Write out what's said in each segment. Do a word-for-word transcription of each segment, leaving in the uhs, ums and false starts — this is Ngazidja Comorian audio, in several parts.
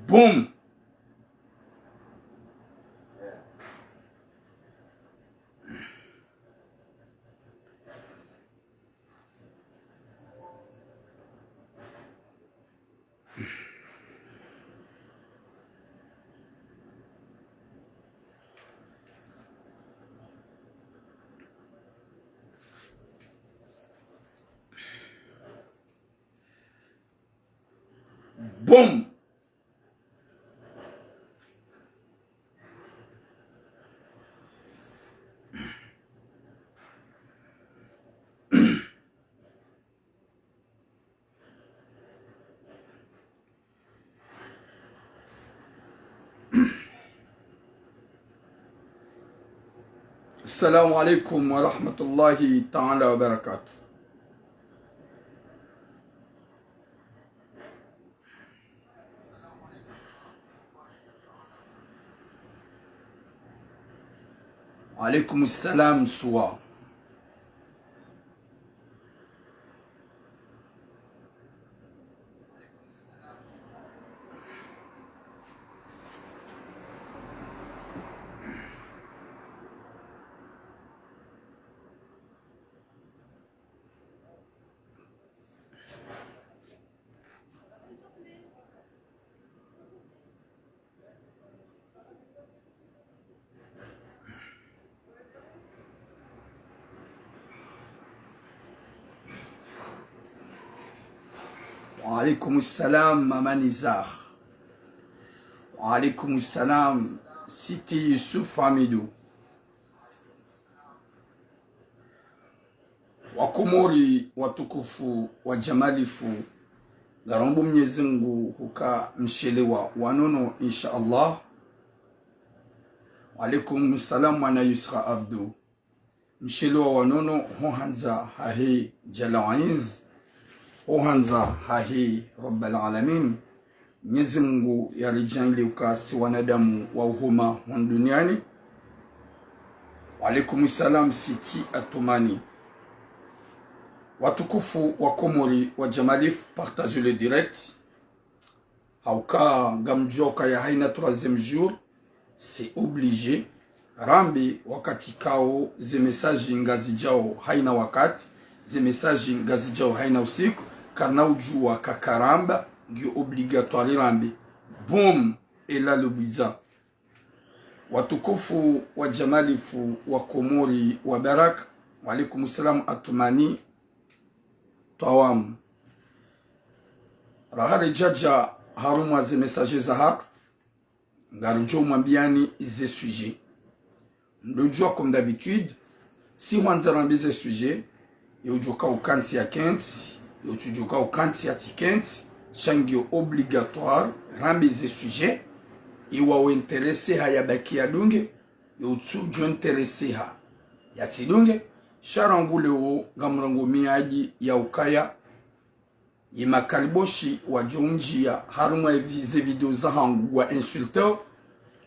Boom. Boom. السلام عليكم ورحمة الله تعالى وبركاته. وعليكم السلام سوا. وعليكم السلام ماما نزار. وعليكم السلام ستي يوسف حميدو. Wakomori watukufu, wajamalifu, ngarombo Mnyezi Mngu huka mshelewa wanono, insha Allah. Wa alaikum salam, mwana Yusra Abdu. Mshelewa wanono, ho handza hahe Jalla wa Izz, ho handza hahe Rabbal Alamin. Mnyezi Mngu yaridjaanlie uka si wanadamu wa uhuma hunu duniani. Wa alaikum salam, Siti Atumani. Watukufu wa Komori, wajamalifu, partagez le direct. Hauka ngamdjuwa ukaya haina troisième jour, c'est obligé. Rambe wakati kao ze message ngazidjao haina wakati, ze message ngazidjao haina usiku, karina udjuwa kakaramba, ngiyo obligatoire rambe. Boom, et là le bwiza. Watukufu, wajamalifu, wa Komori, wa Barak, wa alaikum salam, Atumani, Twawamu. Raha ridjadja harumwa ze message zahatru, ngarudjo mwambiani ze sujet. Mdodjuwa comme d'habitude, si hwandza rambe ze sujet, ye udjoka ukantsi yakentsi, ye utsudjoka ukantsi yatsikentsi, sha ngiyo obligatoire rambe ze sujet, ye wawo intéressé ha yabaki yadunge, ye utsudjo intéressé ha yatsidunge, sha rangu leo ngamrongoo miadi ya ukaya ye makaliboshi wadjo undjia harumwa evi-, ze video zahangu wa insulter,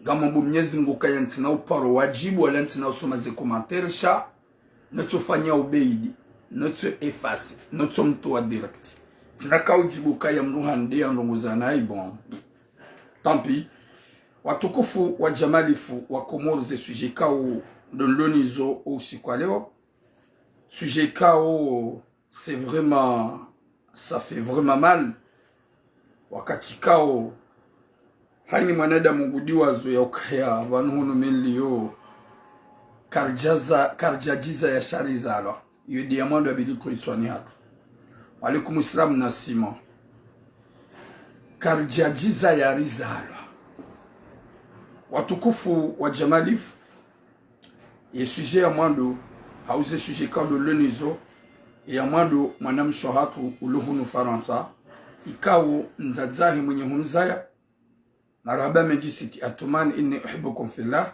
ngamombo Mnyezi Mngu ukaya ntsina uparo wadjibu wala ntsina usoma ze commentaire, sha notso fanya ubeidi, notso effacer, notso mtowa direct. Tsina kaudjibu ukaya mdru hande ya ndrongo zanayi, bon. Tant pis. Watukufu, wajamalifu, wa Komori, ze sujet kao ndo nilo nazo usiku wa leo. Sujet kao, c'est vraiment, ça fait vraiment mal. Wakati kao, haina mwanadamu ngudjuwazo ya ukaya pvanu hunu mi nilio, karidjaza, karidjadjiza ya sha rizalwa. Iyo ndiyo ya mwando ya bili kwitswani hatru. Wa alaikum salam na Simon. Karidjadjiza ya rizalwa. Watukufu, wajamalifu, ye sujet ya mwando, hau ze sujet kao ndo nilo nazo, ya mwando mwanamshe hatru ulo hunu Farantsa, ikao mdzadze hahe mwenye humzaya, marahaba mendji Siti Atumani, inni uhibbukum fillah,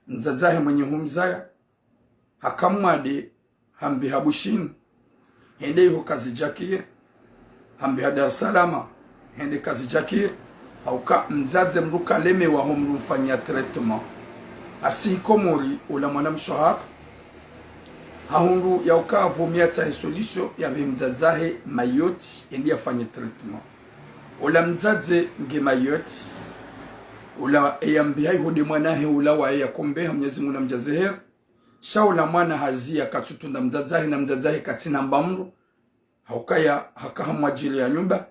mdzadze hahe mwenye humzaya, haka mwade, hambiha Bushini, hende iho kazidjakiri, hambiha Dar es Salaam, hende kazidjakiri, hauka mdzadze mdru kalemewa ho mdru mfanya traitement. Hasihi Komori, ula mwanamshe hatru, Hahundru ya uka pvo mi yatsahe solution yapve mdzadze wahe Mayotte, yende yafanye traitement. Ola mdzadze nge Mayotte, ola eyambiha iho nde mwana wahe ola waye yakombe ha Mnyezi Mungu namdjaze heri. Sha ola mwana haziya katsutunda mdzadze wahe na mdzadze wahe katsina mba mdru. Haukaya haka ha mwadjili ya nyumba.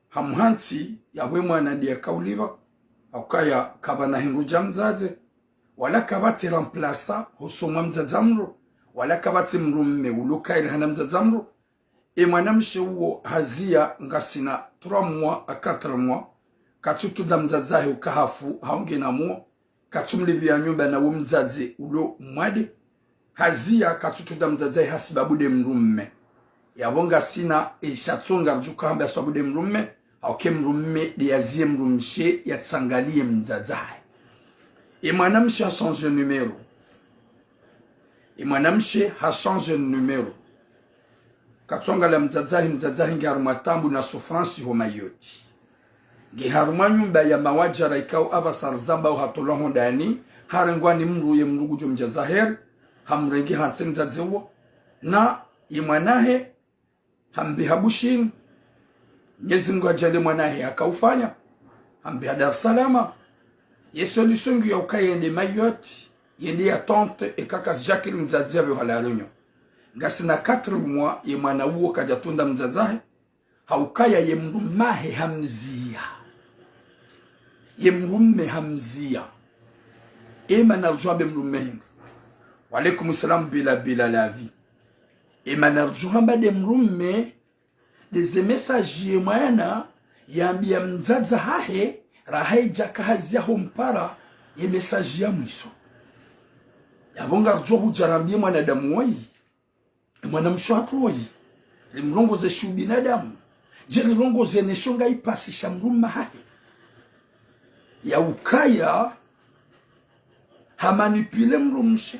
Hamuhantsi yapve mwana nde yakaulipva. Haukaya kapvana hindru dja mdzadze. Wala kapvatsi remplaçant hosoni mwa mdzadze mdru. Wala kapvatsi mdrumme ulo kaili hana mdzadze mdru. E mwanamshe uwo haziya ngasina trois mois à quatre mois. Katsutunda mdzadze wahe uka hafu, hau ngena muo. Katsumlipviya nyumba na wo mdzadze ulo mwade. Haziya katsutunda mdzadze wahe hasibabu nde mdrumme. Yapvo ngasina eshatsonga ridjuka hamba hasibabu nde mdrumme. Hauka e mdrumme nde yaziye mdrumshe yatsangaliye mdzadze wahe. E mwanamshe ha changer numéro. E mwanamshe ha changer numéro. Katsuangaliya mdzadze wahe, mdzadze wahe nge harumwa taabu na souffrance ho Mayotte. Nge harumwa nyumba ya mawadjara ikao apvasa rizamba uhatolwa ho ndani, harengwa ni mdru ye mdru ngudjo mdjaza heri, hamrenge hantsi mdzadze uwo, na ye mwana wahe, hambiha Bushini, Mnyezi Mungu yadjaanlie mwana wahe yakaufanya, hambiha Dar es Salaam, ye solution ngiyo ya uka yende Mayotte, yende ya tente, eka kazidjakiri mdzadze yapve halaronyo. Ngasina quatre mois, ye mwana uwo kadjatunda mdzadze wahe, haukaya ye mdrumme wahe hamziya. Ye mdrumme hamziya. Ema naridjo hambe mdrumme hindru. Wa alaikum salam bila bila la vie. Ema naridjo hamba nde mdrumme, nde ze message ye mwana yambiya mdzadze wahe, raha idjaka haziya hompara, ye message ya mwiso. Yapvo ngaridjo hudja rambiye mwanadamu woyi. Mwanamshe hatru woyi, rimlongoze sha ubinadamu. Dje rilongoze ne shonga ipasisha mdrumme wahahe. Ya ukaya, ha manipuler mdrumshe.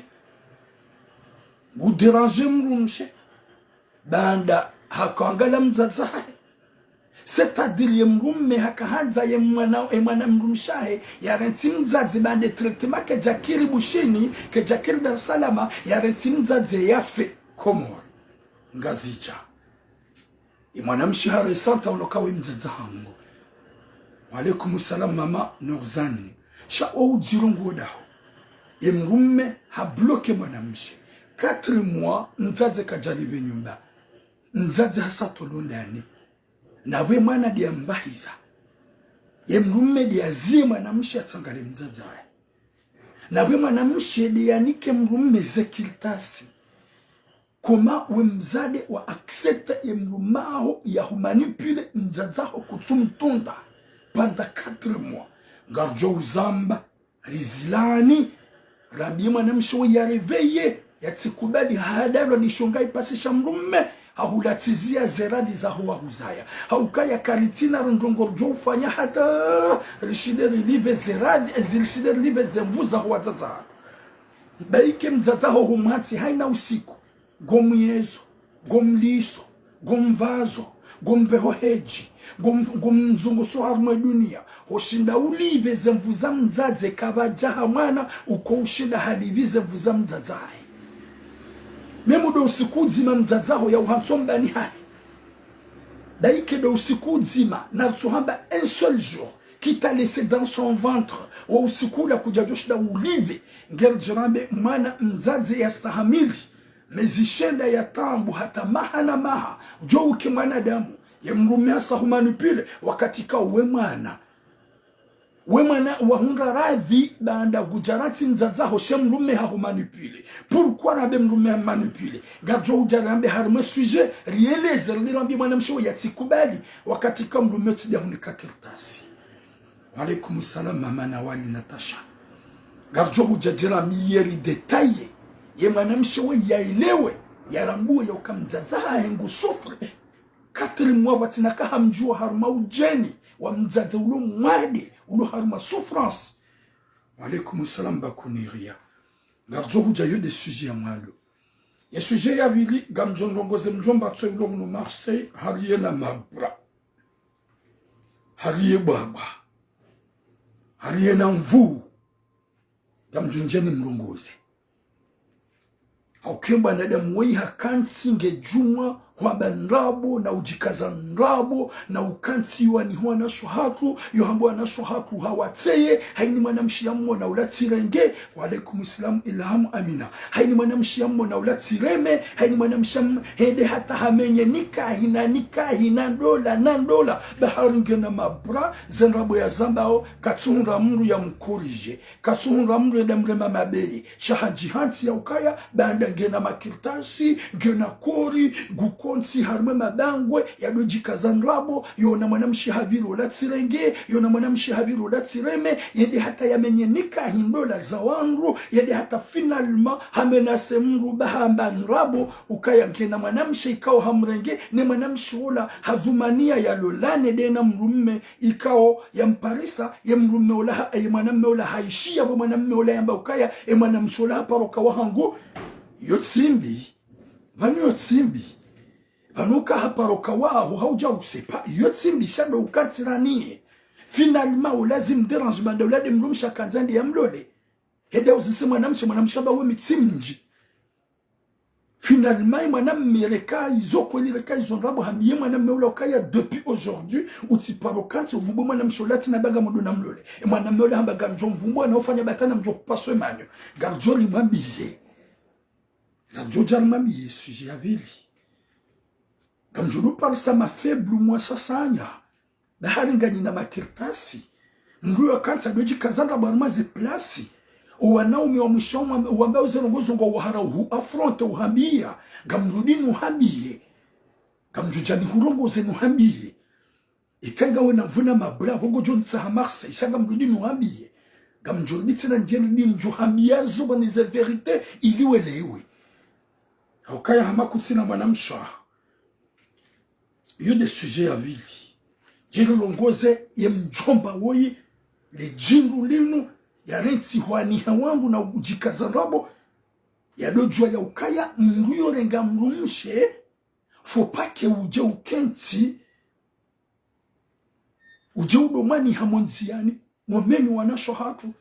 Ngu déranger mdrumshe. Baanda hakaangaliya mdzadze wahe. C'est-à-dire ye mdrumme hakahandza ye mwana, ye mwana mdrumshe wahe, yarantsi mdzadze baanda traitement kedjakiri Bushini, kedjakiri Dar es Salaam, yarantsi mdzadze yafe Komori. Ngazidja. Ye mwanamshe haressenti ulo kawe mdzadze hangu. Wa alaikum salam mama Norzan. Sha wo udziro nguwo daho. Ye mdrumme ha bloquer mwanamshe. Quatre mois, mdzadze kadjalipve nyumba. Mdzadze hasa tolwa ndani. Na we mwana nde yambahiza. Ye mdrumme nde yaziye mwanamshe yatsangalie mdzadze wahe. Na we mwanamshe nde yanike mdrumme ze kartasi. Comment we mdzadze wa accepter ye mdrumme waho yahumanipuler mdzadze waho kutsumtunda pendant quatre mois. Ngaridjo uzamba. Rizilani, rambiye mwanamshe wo ya réveiller, yatsikubali hadalwa ni shonga ipasisha mdrumme, hahula tsiziya ze radhi zaho wahuzaya. Haukaya karitsina rindrongo ridjo ufanya hata, rishinde rilipve ze radhi, ezi rishinde rilipve ze nvuu zaho wadzadze wahatru. Bayike mdzadze waho humwantsi hayina usiku. Ngo mwezo, ngo mliso, ngo mvazo, ngo mbeho hedji, ngo m-, ngo mzunguso harumwa ye duniya, hoshinda ulipve ze nvuu za mdzadze kapvadja ha mwana, uko ushinda halipvi ze nvuu za mdzadze wahe. Même ndo usiku udzima mdzadze waho ya uhantso mbani hahe. Bayike ndo usiku udzima, natsuhamba un seul jour, qu'il t'a laissé dans son ventre, wo usiku ula kudjadjo shinda ulipve, ngeridjo rambe mwana mdzadze yastahamili. Mezi shenda ya taabu hata maha na maha, djo uke mwanadamu, ye mdrumme hasa humanipuler, wakati ka we mwana. We mwana wahundra radhi, baanda ngudjarantsi mdzadze waho she mdrumme hahumanipuler. Pourquoi rambe mdrumme hamanipuler? Ngaridjo udja rambe harumwa ye sujet, rieleze, rirambiye mwanamshe wo yatsikubali, wakati ka mdrumme tsi nde yahunika kartasi. Wa alaikum salam, mama Nawali Natasha. Ngaridjo hudja djirambiye ridétailler. Ye mwanamshe we yaelewe, yarambuwe ya uka mdzadze wahahe ngu souffrir. Quatre mois pvatsina ka hamdjuwa harumwa udjeni, wa mdzadze ulo mwade, ulo harumwa souffrance. Wa alaikum salam, Bakuniria. Ngaridjo hudja yo nde sujet ya mwando. Ye sujet ya pvili, ngamdjo ndrongoze mdjomba tso ulo hunu Marseille, hali yena mabra. Hali ye bwabwa. Hali yena nvuu. Ngamdjo ndjeni mrongoze. Hauka ye mwanadamu woyi hakantsi nge djumwa, hwamba ndrabo, na udjikaza ndrabo, na ukantsi yo waniha wanashe hatru, yo hamba wanashe hatru hawatseye, hayini mwanamshe ya mmona ula tsirenge, wa alaikum salam, Ilham Amina. Hayini mwanamshe ya mmona ula tsireme, hayini mwanamshe ya m-, hende hata hamenye nikahi na nikahi na ndola, na ndola. Ba hari ngena mabra, ze ndrabo ya zambao, katsuhundra mndru ya mkorije. Katsuhundra mndru yende amrema mabeye. Sha hadjihantsi ya ukaya, baanda ngena makartasi, ngena kori, ngukontsi harumwa mabangwe, yado djikaza ndrabo, yona mwanamshe hapvira ula tsirenge, yona mwanamshe hapvira ula tsireme, yende hata yamenye nikahi ndola za wandru, yende hata finalement, hamenase mndru ba hamba ndrabo, ukaya ngena mwanamshe ikao hamrenge, ne mwanamshe ula hadhumaniya yalolane de na mdrume, ikao yamparisa, ye mdrume ula ha-, ye mwanamme ula haishiya, bo mwanamme ula yamba ukaya, ye mwanamshe ula haparoka wahangu. Yo tsi mbi. Pvanu yo tsi mbi. Pvanu uka haparoka waho, haudja usepa. Yo tsi mbi, sha ndo ukantsi raniye. Finalement, ula zimdérange, baanda ula de mdrumshe hakandza ndi yamlole. Hende uzise mwanamshe, mwanamshe hamba we mi tsi mdji. Finalement, ye mwanamme reka izo kweli, reka izo ndrabo, hambiye mwanamme ula ukaya depuis aujourd'hui, utsiparo kantsi uvumbuwe mwanamshe ula tsina ba ngamdjo namlole. Ye mwanamme ula hamba ngamdjo mvumbuwa na ufanya batana mdjo kupaswe manyo. Ngamdjo limwambiye. Ngamdjo dja limwambiye, sujet ya pvili. Ngamdjo duparisa ma faible mwasasanya. Ba hari nganyina makartasi. Mndru yo kantsa do djikaza ndrabo harumwa ze plasi. O wanaume wa mwisho wamba, wamba uze rongozo ngo wahara uhu affronter uhambiya. Ngamrudi nuhambiye. Ngamdjo dja nihurongoze nuhambiye. Ika ngawe na mvuna mabra, bo ngodjo ntsaha Marseille, sha ngamrudi nuhambiye. Ngamdjo rudi tsena ndje rudi ndjo hambiya zo ba ni ze vérité, ili welewe. Haukaya hama kutsina mwanamshe. Yo de sujet ya pvili. Djeli rongoze ye mdjomba woyi, le djindru linu, yarentsi hwaniha wangu na udjikaza ndrabo, yado djuwa ya ukaya, mndru yo renga mdrumshe, faut pas que udje ukentsi, udje udo mwaniha mo ndziyani, mwamenye wanashe hatru.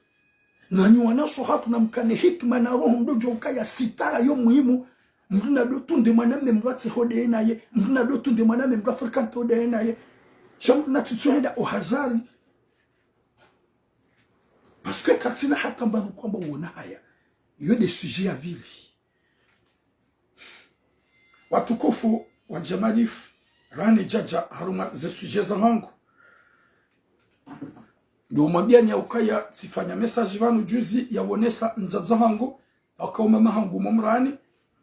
Nanyi wanashe hatru namkane hikima na roho mdo djuwa ukaya sitara yo muhimu. Mndru nado tunde mwanamme mdru atse hode naye. Mndru nado tunde mwanamme mdru afréquente hode naye. Sha mndru natsutsu henda o hasard. Parce que katsina hata mbaru kwamba wona haya. Yo de sujet ya pvili. Watukufu wa Jamalif, rani djadja harumwa ze sujet zahangu. Ndo mwambiyani ya ukaya tsifanya message pvanu juzi ya wonesa mdzadze hangu, hauka o mama hangu Momrani,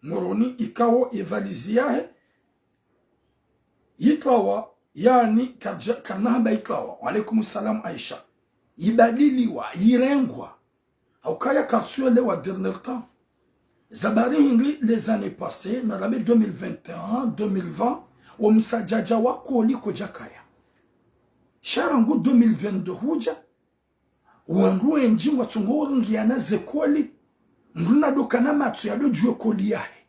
Moroni, ikao ye valizi yahe, yitlawa, yaani, kadja-, karina hamba yitlawa. Wa alaikum salam, Aisha. Yibadiliwa, yirengwa. Haukaya kartsu yo le wa dernier temps. Zabari hindri les années passées, na rambe deux mille vingt et un, deux mille vingt, wo msadjadja wa koli kodjakaya. Sha rangu deux mille vingt-deux hudja, wandru wendji ngwatsongo uringiana ze koli, mndru nado kana matso yado djuwe koli yahe.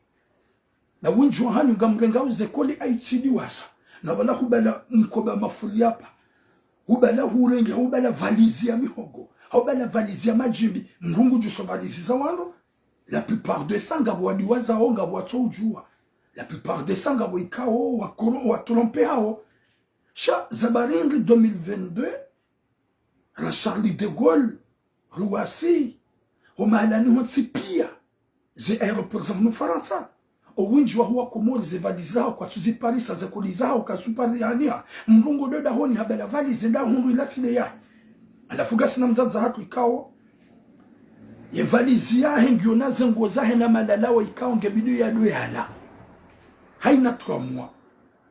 Na wendji wahanyu ngamrengao ze koli aitidi wasa. Na wala hubala mkoba mafuli yapa. Hubala hurenge, hubala valizi ya mihogo. Hubala valizi ya madjimbi. Mndru ngudjuso valizi za wandru. La plupart de ça ngapvo wadiwazao, ngapvo watso udjuwa. La plupart de ça ngapvo ikao, wa koro-, wa tromper hao. Sha zabari hindri deux mille vingt-deux, ra Charles de Gaulle, Roissy, ho mahalani hontsi piya, ze aéroport za hunu Farantsa. O wendji waho wa Komori ze valizi zaho kwatsu ziparisa, ze koli zaho katsu parihaniha. Mndru ngodo dahoni habala valizi nda hundru ila tsi le yahe. Halafu ngasina mdzadze hatru ikao, ye valizi yahe ngiyo na ze nguo zahe na malalawo ikao ngebidi yado yala. Hayina trois mois.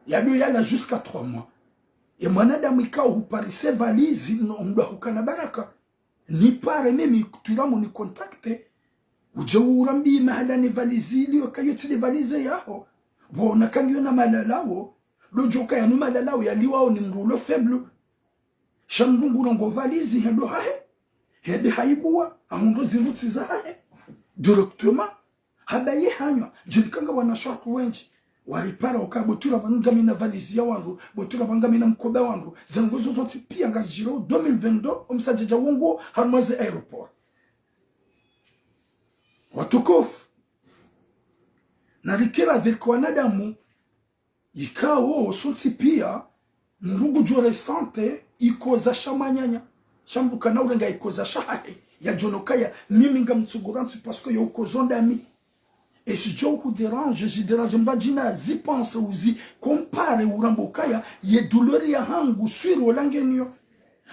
Yado yala jusqu'à trois mois. Ye mwanadamu ikao huparise valizi, no mdru hukana baraka. Nipare mimi kutwila mo ni contacter. Udje urambiye mahala ne valizi iliyo kayo tsi le valizi yaho. Wona kangiyo na malalawo. Lodjoka yanu malalawo yaliwao ni mndru ulo faible. Sha mndru ngurongo valizi hendo hahe. Hende hayibuwa, hahundro zirutsi zahahe. Directement. Haba ye hanywa, djeli kanga wanashe hatru wendji. Waripara uka bwetura pvanu ngamina valizi ya wandru, bwetura pvanu ngamina mkoba wandru. Ze ndrongo zo zontsi piya ngazidjiro deux mille vingt-deux, o msadjadja wo nguo harumwa ze aéroport. Watukufu. Na rikira dhirika wanadamu, ikao sontsi pia, mndru ngudjo ressentir ikoza sha mwananya. Sha mndru kana urenga ikoza shahahe, yadjo ona ukaya, mimi ngamtsungurantsi parce que yo ukozo ndami. Et si djo hudérange, zidérange mba djina zipenser uzi comparer uramba ukaya, ye douleur yahangu swiri ola ngeniyo.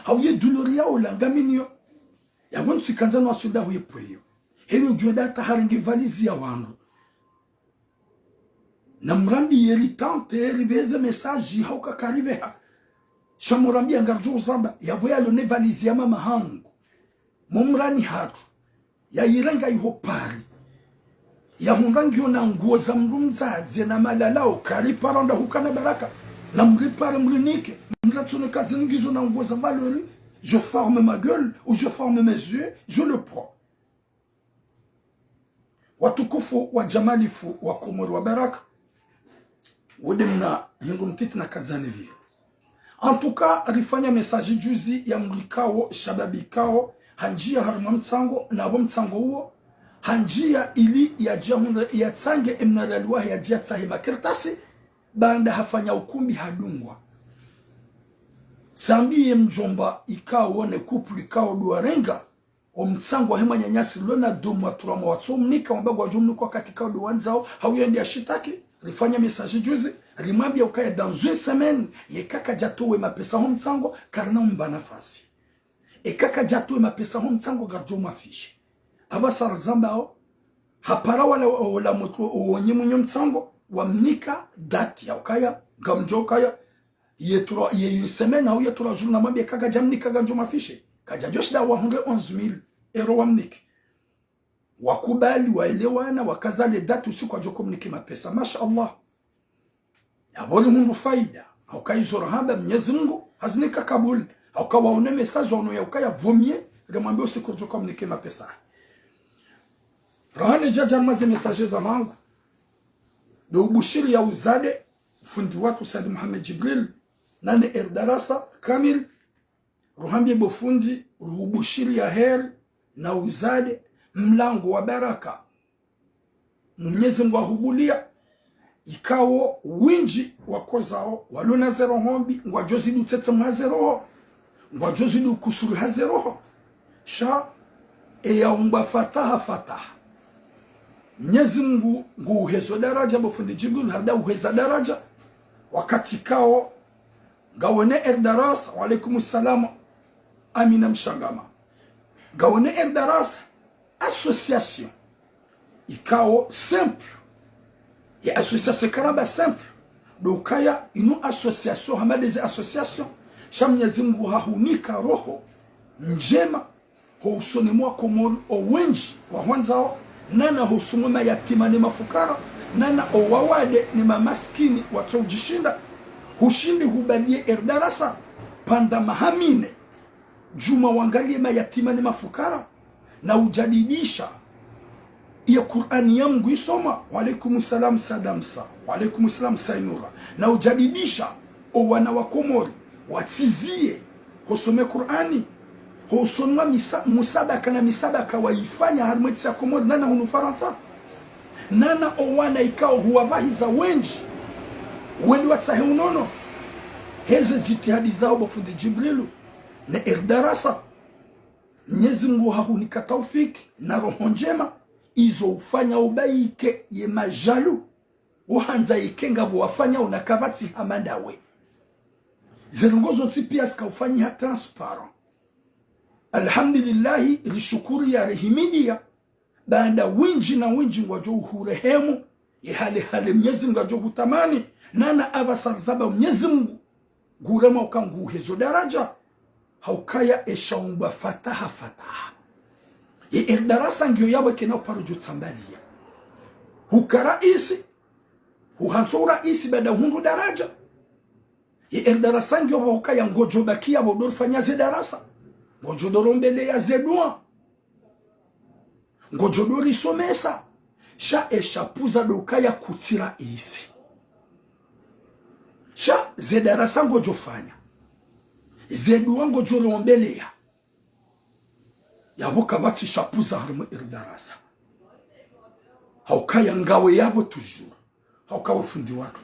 Hau ye douleur ya ola ngaminiyo. Yawe ntsi kandza no aswida huye pweyo. Heni udjweda hata harenge valise ya wandru. Na mrambiye ritente, ripveze message, hauka karipveha. Sha mrambiya ngaridjo uzamba, yawe yalo ne valise ya mama hangu. Mo mrani hatru. Yayirenga iho Paris. Yahundra ngiyo na nguo za mndru mdzadze na malalao, kari paranda hukana baraka. Na mripare mrinike, mratsone kazi ngizo na nguo za valeur, je ferme ma gueule ou je ferme mes yeux, je le prends. Watukufu wa djamalifu wa Komori wa baraka, wede mna hindru mtiti na kadzani pvia. En tout cas, rifanya message juzi ya mndru ikao, shababi ikao, handjia harumwa mtsango, na wo mtsango uwo, handjia ili yadje hundre, yatsange emna raliwa yadje yatsahe makartasi, baanda hafanya ukumbi hadungwa. Tsambiye mdjomba ikao ne couple ikao ndo warenga, omtsango wahe mwananyasi lona deux mois trois mois watsomnika, wamba ngwadjo mnika wakati ikao ndo wandzao, hau yende yashitaki, rifanya message juzi, rimwambiya ukaya dans une semaine, yeka kadjatowa emapesa ho mtsango, karina umba nafasi. Eka kadjatowa emapesa ho mtsango ngaridjo mwafishe. Apvasa rizambao, hapara wala, wala mutro, owonyi mwenye mtsango, wamnika date ya ukaya, ngamdjo ukaya, ye trois, ye une semaine, hau ye trois jours namwambiye eka kadjamnika ngandjo mwafishe. Kadjadjo shinda wahundre onze mille euros wamnike. Wakubali, waelewana, wakaza le date usiku wadjo komnike mapesa. Masha Allah. Yapvo rihundru faida. Hauka izo rahamba Mnyezi Mungu hazinika kabul. Hauka waone message waono ya ukaya vaut mieux, rimwambiye usiku wadjo komnike mapesa. Rahane djadja maze message za mangu. Ndo ubushiri ya uzade, fundi watru Said Mohamed Djibril, nane Erdarasa kamil, ruhambiye bo fundi, ruhubushiri ya heri, na uzade, mlango wa baraka. Mnyezi Mungu ahubuliya, ikao wendji wakozao, walona ze roho mbi, ngwadjo zidi utsetse mwa ze roho, ngwadjo zidi ukusuru ha ze roho. Sha, eya umba fataha fataha. Mnyezi Mungu ngu uhezo daraja, bo fundi Djibril, harida uheza daraja, wakati ikao, ngawone Erdarasa, wa alaikum salam, Amina Mshangama. Ngawone Erdarasa, association ikao simple. Ya association karamba simple. Ndo ukaya inu association hama ndeze association. Sha Mnyezi Mungu hahunika roho ndjema ho usoni mwa Komori owendji wahwandzao, nana ho usoni mwa mayatima ne mafukara, nana owawade ne mamaskini watso udjishinda. Hushindi hubaliye Erdarasa, pvanda maha mine. Djuma wangaliye mayatima ne mafukara, na ujadidisha ye Kur'ani ya Mungu isomwa. Wa alaikum salam Sadamsa, wa alaikum salam Sainura. Na ujadidisha owana wa Komori, watsiziye, hosome Kur'ani, hosonwa misa-, musabaka na misabaka wayifanya harimwa entsi ya Komori, nana hunu Farantsa. Nana owana ikao huwapvahiza wendji, wende watsahe unono. Heze djitihadi zao bo fundi Djibrilu, ne Erdarasa. Mnyezi Mungu hahunika taufiki na roho ndjema, izo ufanya ubayike ye majalu, uhandza ike ngapvo wafanya una kapvatsi hama ndawe. Ze ndrongo zontsi pia zika ufanyiha transparent. Alhamdulillahi, rishukuru ya rihimidiya, baanda wendji na wendji ngwadjo uhurehemu, ye hale hale Mnyezi Mungu adjo hutamani, nana apvasa rizamba Mnyezi Mungu, ngurema uka ngu uhezo daraja, haukaya esha umba fataha fataha. Ye Erdarasa ngiyo yapvo kena uparo djo tsambaliya. Huka raisi, huhantso uraisi baanda hundru daraja. Ye Erdarasa ngiyo pvo hukaya ngodjo bakiya pvo ndo rifanya ze darasa. Ngodjo ndo rombeleya ze dua. Ngodjo ndo risomesa. Sha esha pvuza ndo ukaya kutsi raisi. Sha ze darasa ngodjo fanya. Ze dua ngodjo rombeleya. Yapvo kapvatsi sha pvuza harimwa Erdarasa. Haukaya ngawe yapvo toujours. Hauka we fundi watru.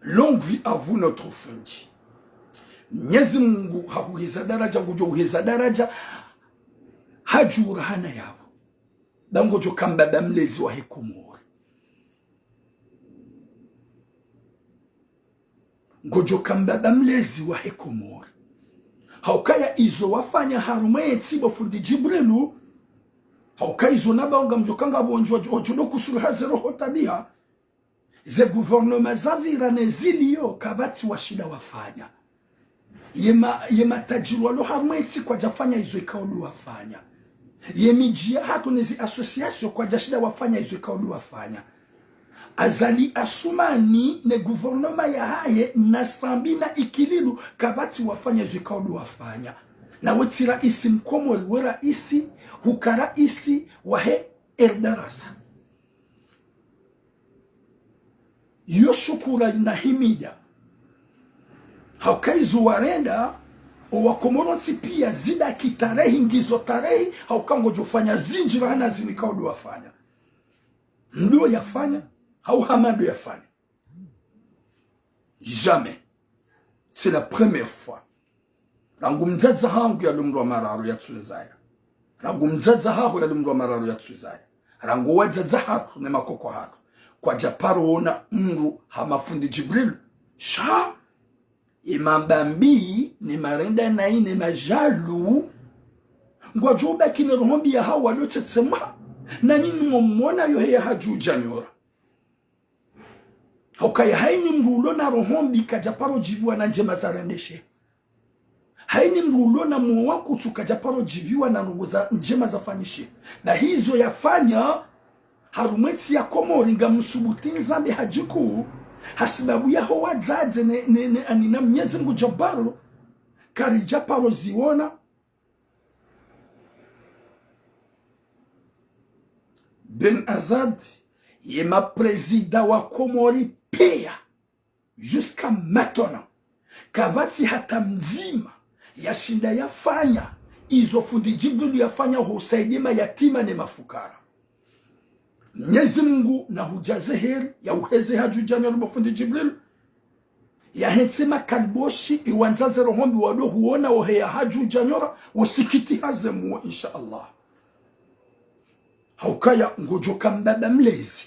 Longue vie à vous, notre fundi. Mnyezi Mungu hahuheza daraja, ngudjo uheza daraja. Hadjura hana yapvo. Ba ngodjo ka mbaba mlezi wahe Komori. Ngodjo ka mbaba mlezi wahe Komori. Haukaya izo wafanya harumwa yentsi bo fundi Djibrilu. Haukaya izo namba ngamdjo ka ngapvo ndjo, ndjo, ndjo do kusuluha ze roho tabiha. Ze gouvernement zapvira ne zilio kapvatsi washinda wafanya. Ye ma, ye matajiri walo harumwa yentsi kwadjafanya izo ikao ndo wafanya. Ye midji yahatru ne zi association kwadjashinda wafanya izo ikao ndo wafanya. Azali Assoumani ne gouvernement yahahe na Sambi na Ikililou kapvatsi wafanya izo ikao ndo wafanya. Na we tsi raisi mkomori, we raisi, huka raisi wahe Erdarasa. Yo shukura na himida. Hauka izo warenda, owakomori wontsi pia zida kitarehi, ngizo tarehi, hauka ngodjo fanya zindji rahana zinu ikao ndo wafanya. Ndo yafanya, hau hama ndo yafanya. Jamais. C'est la première fois. Rangu mdzadze hangu yali mndru wa mararu yatsunizaya. Rangu mdzadze haho yali mndru wa mararu yatsunizaya. Rangu wadzadze hatru ne makoko hatru. Kwadjaparo ona mndru hama fundi Djibrilu. Sha, ye mamba mbi, ne marenda nayi, ne madjalu. Ngwadjo ubaki ne roho mbi yahawo walo tsetsemwa. Na nyinyi mwamwona yo heya hadju djanyora. Haukaya hayina mndru ulo na roho mbi kadjaparo djiviwa na ndjema zarendeshe. Hayina mndru ulo na moyo wa nkutsu kadjaparo djiviwa na ndrongo za ndjema zafanyishe. Na hizo yafanya, harumwa yentsi ya Komori ngamsubutu nizambe hadjiku, hasibabu yaho wadzadze ne, ne, ne, ani na Mnyezi Mungu Djabbaru, karidjaparo ziona. Ben Azad, ye ma président wa Komori pia, jusqu'à maintenant, kapvatsi hata mdzima yashinda yafanya izo fundi Djibrilu yafanya ho usaidia mayatima ne mafukara. Mnyezi Mungu na hudjaze heri, ya uheze hadju djanyora bo fundi Djibrilu. Yahentsi makaliboshi, iwandza ze roho mbi wado huona wo heya hadju djanyora, wosikiti haze muo, insha Allah. Haukaya ngodjo ka mbaba mlezi.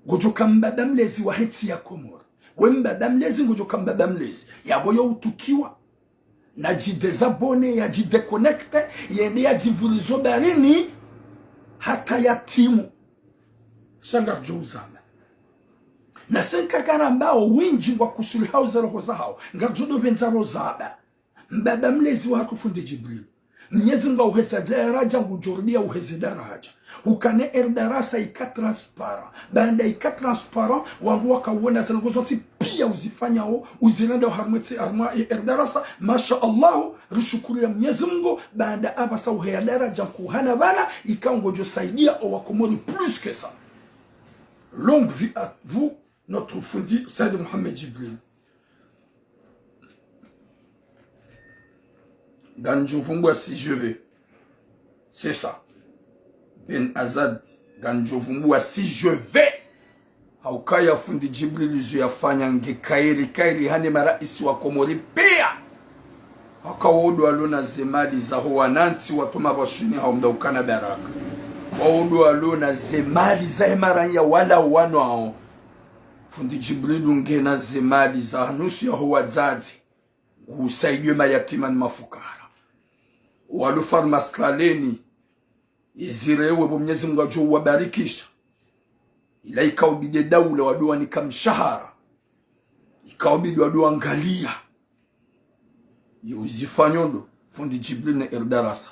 Ngodjo ka mbaba mlezi wahe ntsi ya Komori. We mbaba mlezi, ngodjo ka mbaba mlezi. Yapvo yo utukiwa. Na dji désabonner, ya dji déconnecter, yende ya djivurizo barini, hata ya timu. Sha ngaridjo uzamba. Na senka karambao wendji ngwa kusulihao ze roho zahawo. Ngaridjo do pvendza ro zamba. Mbaba mlezi wahatru fundi Djibrilu. Mnyezi Mungu uheza daraja, ngudjo rudia uheze daraja. Ukane Erdarasa ika transparent. Baanda ika transparent, wandru wakawona ze ndrongo zontsi pia uzifanyao, uzirendao harumwa ntsi, harumwa Erdarasa. Masha Allah, rishukuru ya Mnyezi Mungu, baanda apvasa uheya daraja nkuu hana pvala, ika ngodjo saidia owakomori plus que ça. Longue vie à vous, notre fundi Said Mohamed Djibril. Ngamdjo vumbua si je veux. C'est ça. Ben Azad, ngamdjo vumbua si je veux. Haukaya fundi Djibril izo yafanya nge kheri, kheri hane maraisi wa Komori pia. Haka wo ndo walo na ze mali zaho wanantsi watuma pvashini hau mda ukana baraka. Wo ndo walo na ze mali zahe maraya wala wanwao. Fundi Djibrilu ngena ze mali za nusu yaho wadzadze. Ngusaidie mayatima ni mafukara. Walo farmasi Tlaleni, izirewe bo Mnyezi Mungu adjo uwabarikisha. Ila ikaubidi daula wado wanika mshahara. Ikaubidi wado wangalia. Yo uzifanyo ndo, fundi Djibril ne Erdarasa.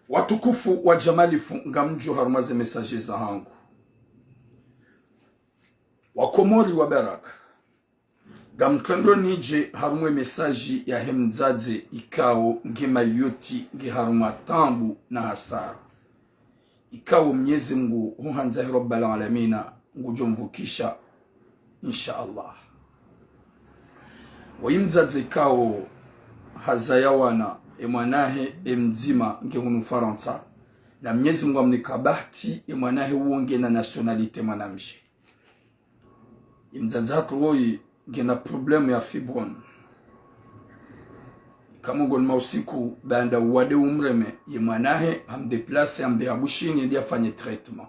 Watukufu wa Jamalifu, ngamdjo harumwa ze message zahangu. Wakomori wa baraka. Ngamtrendo nidje harumwa e message yahe mdzadze ikao nge Mayotte nge harumwa taabu na hasara. Ikao Mnyezi Mungu huhandza he Rabbal Alamina ngudjo mvukisha, insha Allah. Woyi mdzadze ikao hazaya wana, e mwanahe e mdzima nge hunu Farantsa. Na Mnyezi Mungu hamnika bahati, ye mwana he uwo ngena nationalité mwanamshe. Ye mdzadze hatru woyi ngena problème ya fibrome. Ika mongoni mwa usiku, baanda uwade umreme, ye mwana he hamdéplacer hambe ha Bushini yende yafanye traitement.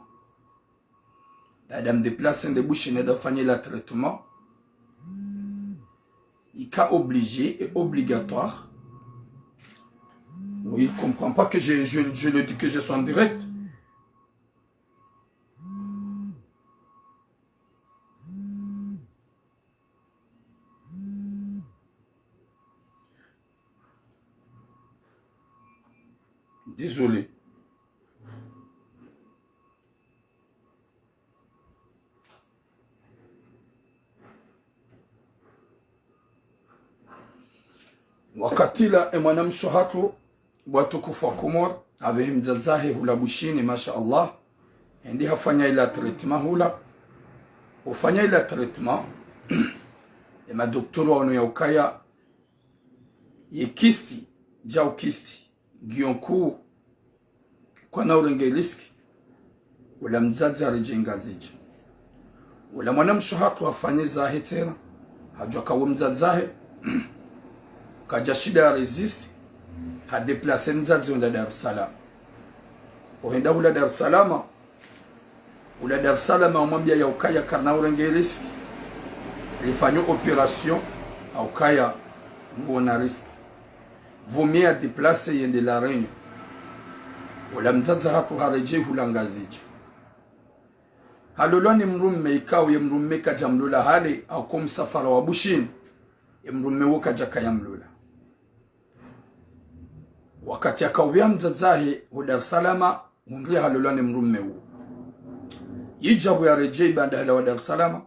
Baanda hamdéplacer hende Bushini yende yafanye la traitement, ika obligé et obligatoire. Oui, il comprend pas que je, je, je le dis que je suis en direct. Désolé. Wakati ula ye mwanamshe hatru, bo watukufu wa Komori, habehe mdzadze hahe hula Bushini, masha Allah. Hende hafanya ila traitement hula. Hufanya ila traitement, ye madoktera waono ya ukaya ye kyste, djau kyste, ngiyo nkuu, kwana urenge risque, ula mdzadze haredjei Ngazidja. Ula mwanamshe hatru hafanya zahe tsena, hadjuwa ka wo mdzadze hahe kadjashinda ya résister, hadéplacer mdzadze hwenda Dar es Salaam. Ohenda hula Dar es Salaam, ula Dar es Salaam hamwambia ya ukaya karina urenge risque, rifanye opération, ha ukaya ngona risque. Vaut mieux yadéplacer yende La Réunion. Ula mdzadze hatru haredjei hula Ngazidja. Halolwa ni mdrume ikao ye mdrume kadjamlola hale, hau ko msafara wa Bushini, ye mdrume wo kadjakaya mlola. Wakati yakao pvia mdzadze hahe ho Dar es Salaam, hundri halolwa ni mdrume wo. Yidja pvo yaredjei baanda halawa Dar es Salaam,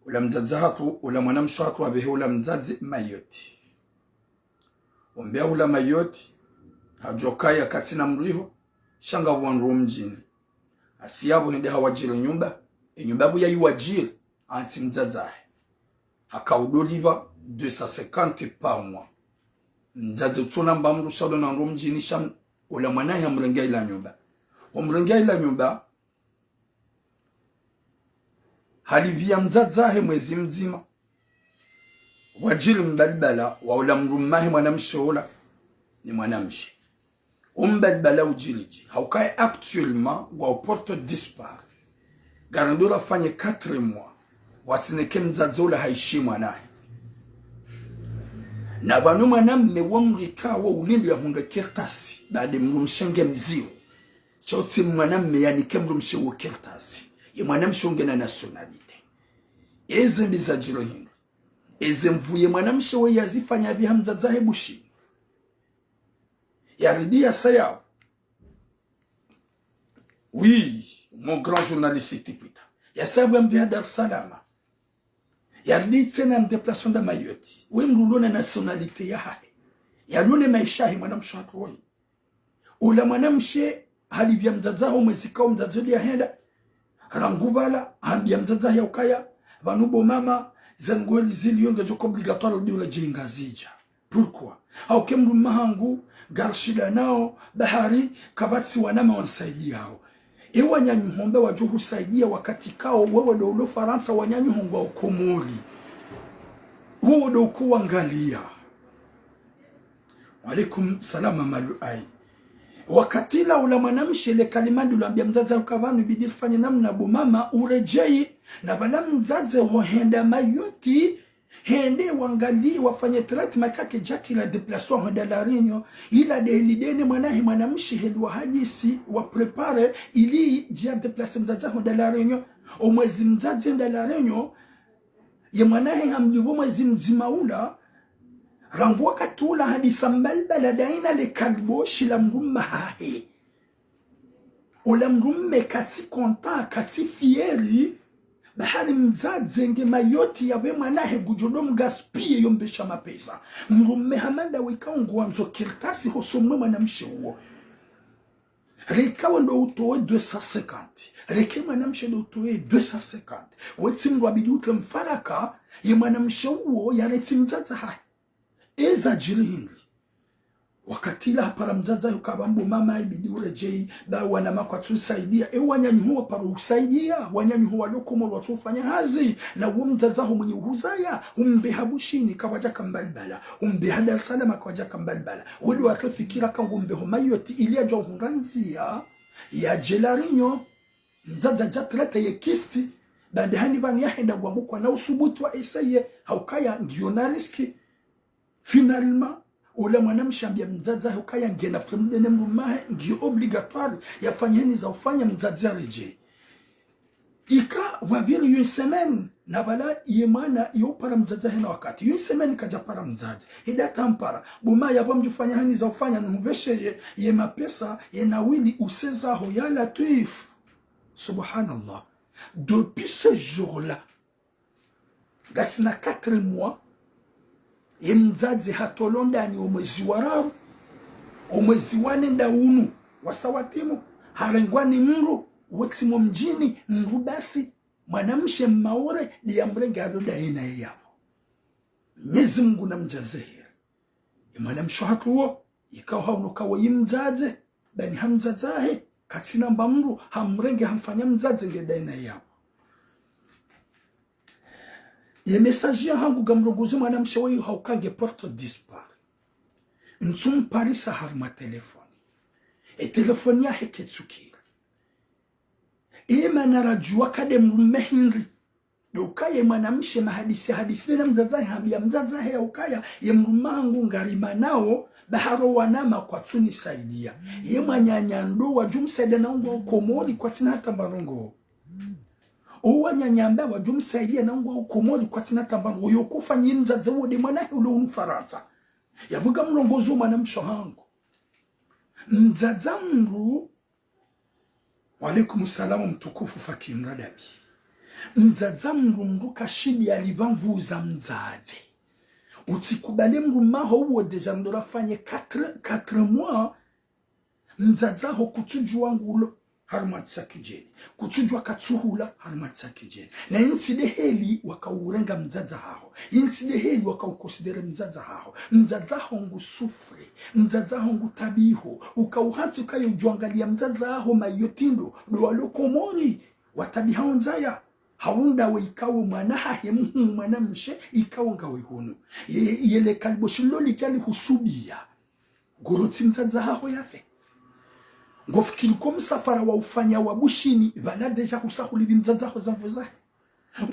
ula mdzadze hatru, ula mwanamshe hatru habehe ula mdzadze Mayotte. Wambia hula Mayotte, hadjuwa kaya katsina mdru iho, sha ngapvo wandru mdjini. Hasiya pvo hende hawadjiri nyumba, ye nyumba pvo yayiwadjiri, hantsi mdzadze hahe. Haka udolipva deux cent cinquante par mois. Mdzadze utsona mba mdru sha ula na wandru mdjini sha ula mwana hahe hamrenge ila nyumba. Wamrenge ila nyumba, halipvia mdzadze hahe mwezi mdzima. Wadjiri mbalibala wa ula mdrume hahe mwanamshe ula ni mwanamshe. Umbalibala udjiri dje, ha ukaya actuellement ngwao porté disparu. Ngarendo rafanye quatre mois, wasineke mdzadze ula hayishiye mwana hahe. Na pvanu mwanamme wo mdru ikao ulindwa yahundre kartasi, baada mdrumshe nge mziro. Sha utsi mwanamme yanike mdrumshe wo kartasi, ye mwanamshe wo ngena nationalité. Eze mbi zadjiri hindri? Eze nvuu ye mwanamshe wo yazifanya pvi ha mdzadze hahe Bushini. Yaridi yasaya pvo. Oui, mon grand journaliste Tipita. Yasaya pvo yambe ha Dar es Salaam. Yaridi tsena yamdéplacer hwenda Mayotte. We mdru ulona nationalité yahahe, yalona maesha yahe mwanamshe hatru woyi. Ula mwanamshe halipvia mdzadze hahe mwezi ikao mdzadze uli yahenda. Rangu pvala, hambia mdzadze hahe ya ukaya, pvanu bo mama, ze nguo eli ziliyo ngedjo ka obligatoire udi uredjei Ngazidja. Pourquoi? Hauka ye mdrume hangu, ngarishindanao, bahari, kapvatsi wananya wanisaidiao. Ye wananyaho mba wadjo husaidia wakati ikao, wewe ndo ulo Farantsa, wananyaho ngwao Komori. Wewe ndo uko wangalia. Wa alaikum salam, Mama Luai. Wakati ula ula mwanamshe le kalima ndilo hambia mdzadze hahe uka pvanu ibidi rifanye namna bo mama uredjei, na pvala mdzadze hohenda Mayotte, hende wangalie wafanye traitement kake djakila déplacer hwenda La Réunion, ila de heli dene mwana hahe mwanamshe heli wahadisi, wa préparer, ili djia déplacer mdzadze hwenda La Réunion. Omwezi mdzadze henda La Réunion, ye mwana hahe hamlipvo mwezi mdzima ula, rangu wakati ula hadisa mbalibala daina le kaliboshi la mdrume hahe. Ula mdrume katsi content, katsi fier, bahari mdzadze nge Mayotte yapve mwana hahe ngudjo ndo mgaspiller yo mbesha mapesa. Mdrume hama ndawe ikao nguwandzo kartasi hosoni mwe mwanamshe uwo. Reka we ndo utowe deux cent cinquante. Reka ye mwanamshe ndo utowe deux cent cinquante. We tsi mdru wabidi utre mfaraka, ye mwanamshe uwo yarantsi mdzadze hahe. Eza djiri hindri? Wakati ula hapara mdzadze hahe ukaya mbo mama ibidi uredjeyi, ba wananya kwatsu nisaidia. E wananya ho waparo usaidia, wananya ho walo Komori watsu ufanya hazi, na uwo mdzadze haho mwenye uhuzaya, umbeha Bushini kawadja kambali bala, umbeha Dar es Salaam kawadja kambali bala. Wali watofikira ka ngumbeho Mayotte ili yadjuwa uhundra ndzia yadje La Réunion, mdzadze hadja traité ye kyste, baanda hani pvanu yahenda ngwambo kwana usubutu wa essayer, haukaya ngiyo na risque. Finalement, ula mwanamshe hambia mdzadze hahe ukaya ngena problème ne mdrume wahe, ngiyo obligatoire yafanye heni za ufanya mdzadze yaredjeyi. Ika pvwapvira une semaine, na pvala ye mwana yo upara mdzadze hahe na wakati. Une semaine kadja para mdzadze. Heda hata mpara. Bo ma yapvo mdjufanya heni za ufanya, nihupvesheye ye mapesa, ye nawili usezaho, ya Latwif. Subhanallah. Depuis ce jour-là, ngasina quatre mois, ye mdzadze hatolwa ndani o mwezi wa raru, o mwezi wa nne nda unu, wasa watimu, harengwa ni mdru, wotsi mo mdjini, mdru basi, mwanamshe Mmaore, ndiye yamrenge halo ndaye naye yapvo. Mnyezi Mungu namdjaze heri. Ye mwanamshe hatru wo, ikao haono ka woyi mdzadze, bani ha mdzadze hahe, katsina mba mdru, hamrenge hamfanya mdzadze nge ndaye naye yapvo. Ye message yahangu ngamrongozo mwanamshe woyi hauka nge porté disparu. Ntsu mparisa harumwa téléphone. E téléphone yahe ketsukira. Ye mana radjuwa ka nde mdrume hindri. Ndo ukaya ye mwanamshe mahadisi, hadisi nena mdzadze hahe, hambia mdzadze hahe ya ukaya, ye mdrume hangu ngarimanao, ba haro wananya kwatsu nisaidia. Ye mwananya ndo wadjumsaidia na ungwa Komori kwatsina hata mba ndrongoo. O wananya amba wadjumsaidia na ungwa Komori kwatsina hata mba ndrongoo. Yo kufanya mdzadze wo nde mwana hahe ule unu Farantsa. Yapvo ngamrongozo mwanamshe hangu. Mdzadze mdru Wa alaikum salam mtukufu Fakim Radabi. Mdzadze mdru mdru kashindi yalipva nvuu za mdzadze. Utsikubali mdrume haho uwo déjà mdru rafanye quatre, quatre mois. Mdzadze haho kutsudjuwa ngulo harumwa ntsi ya kidjeni. Kutsudjuwa katsuhula harumwa ntsi ya kidjeni. Na yintsi nde heli wakaurenga mdzadze haho. Yintsi nde heli wakauconsidérer mdzadze haho. Mdzadze haho ngu souffrir. Mdzadze haho ngu tabiho. Ukauhantsi ukaye udjwangaliya mdzadze haho Mayotte ndo, ndo walo Komori. Watabihao ndzaya. Hawu ndawe ikao mwana hahe mhuu mwanamshe ikao ngawe hunu. Ye, yele kalibo shilo lidjali husubiya. Ngorotsi mdzadze haho yafe. Ngofikiri ko msafara waufanya wa Bushini, pvala déjà husa hulipvi mdzadze haho za nvuu zahe.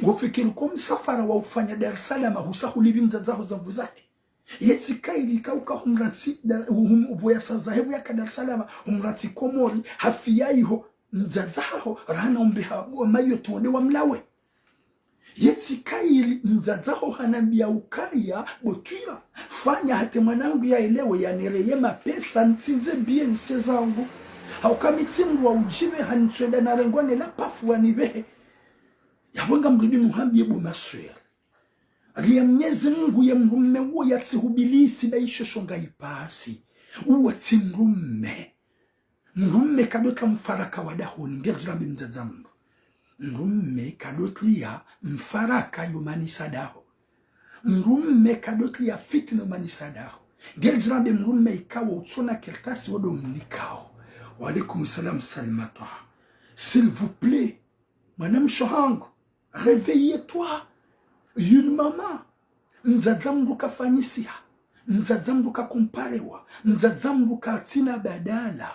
Ngofikiri ko msafara waufanya Dar es Salaam husa hulipvi mdzadze haho za nvuu zahe. Yetsi kayiri ikao uka humrantsi, da, hum, upvoya sa zahe pvo yaka Dar es Salaam, humrantsi Komori, hafiya iho, mdzadze haho, rahana umbeha, Mayotte wonde wamlawe. Yetsi kayiri mdzadze haho hanambiya ukaya, bo twila, fanya hata mwanangu yaelewe yanireye mapesa nitsindze billet nise zangu. Hauka mi tsi mdru wa udjipveha nitswenda narengwa ne la pafu wanipvehe. Yapvo ngamrudi muhambiye bo maswera. Riya Mnyezi Mungu ye mdrume uwo yatsihubilisi ba isho shonga ipasi. Uwo tsi mdrume. Mdrume kadotwila mfaraka wa dahoni, ngeridjirambe mdzadze mdru. Mdrume kadotwila mfaraka yo manisa daho. Mdrume kadotwila fitina yo manisa daho. Ngeridjirambe mdrume ikao utsona kartasi wodo mnikao. Wa alaikum salam Salima Twaha. S'il vous plaît, mwanamshe hangu, réveille-toi. Une maman. Mdzadze mdru kafanyisiha. Mdzadze mdru kakomparewa. Mdzadze mdru katsina badala.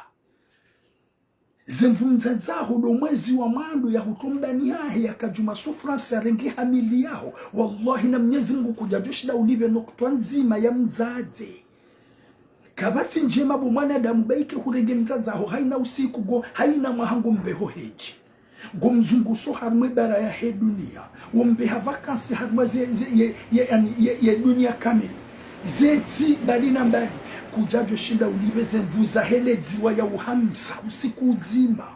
Ze nvuu mdzadze haho ndo mwezi wa mwando ya hutowa mbani hahe yakadjuma souffrance yarenge hamili yaho. Wallahi na Mnyezi Mungu kudjadjoshinda ulipve nukutwa ndzima ya mdzadze. Kapvatsi ndjema bo mwanadamu ba ike hurenge mdzadze haho, hayina usiku go, hayina mwaha ngo mbeho hedji. Ngo mzunguso harumwa bara yahe duniya. Wo mbeha vacances harumwa ze, ze, ye, ye, yani, ye, ye duniya kamili. Ze ntsi mbali na mbali. Kudjadjoshinda ulipve ze nvuu zahe le dziwa ya uhamsa usiku udzima.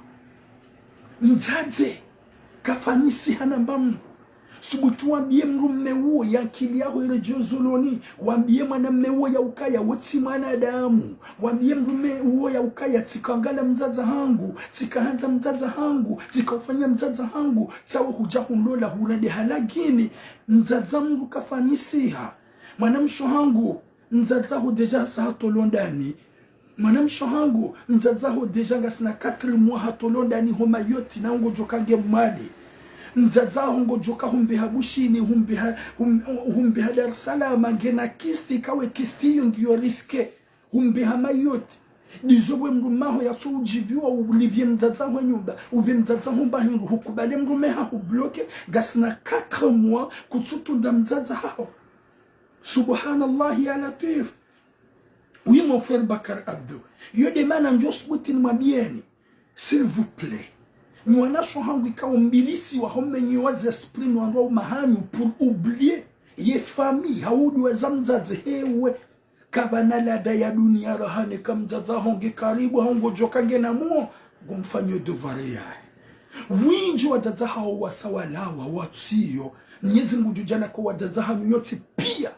Mdzadze, kafanyisiha na mba mdru. Subutu wambiye mdrume uwo ye ankili yaho iredjeyi zoloni. Wambiye mwanamme uwo ya ukaya wo tsi mwanadamu. Wambiye mdrume uwo ya ukaya tsika ngala mdzadze hangu, tsika handza mdzadze hangu, tsika ufanya mdzadze hangu, tsawo hudja hunlola hurende halagini. Mdzadze mdru kafanyisiha. Mwanamshe hangu, Mdzadze waho déjà hasa hatolwa ndani. Mwanamshe wahangu, mdzadze waho déjà ngasina quatre mois hatolwa ndani ho Mayotte, na ngodjoka nge Mwali. Mdzadze waho ngodjoka humbeha Bushini, humbeha, hum-, humbeha Dar es Salaam, ngena kyste, kawe kyste iyo ngiyo risqué. Humbeha Mayotte. Ndizo we mdrume waho yatso udjibiwa ulipve mdzadze waho nyumba, upve mdzadze waho mba hindru, hukubali mdrume hahu bloqué, ngasina quatre mois, kutsutunda mdzadze waho. Subhanallah ya Latwif. Oui, mon frère Bakar Abdou. Iyo nde mana ndjo subuti nimwambiyeni. S'il vous plaît. Nyi wanashe wahangu ikao mbilisi waho mmenyi wa ze esprit nyi wandru wa umahanyu pour oublier ye famille, hau uduwaza mdzadze hewe. Kapvana ladha ya dunia raha neka mdzadze waho nge karibu, hau ngodjoka ngena muo, ngomfanyo devoir yahe. Wendji wadzadze wahawo wasa walawa, watsiyo. Mnyezi Mngu ngudjo djaanlia ko wadzadze wahanyu nyontsi piya.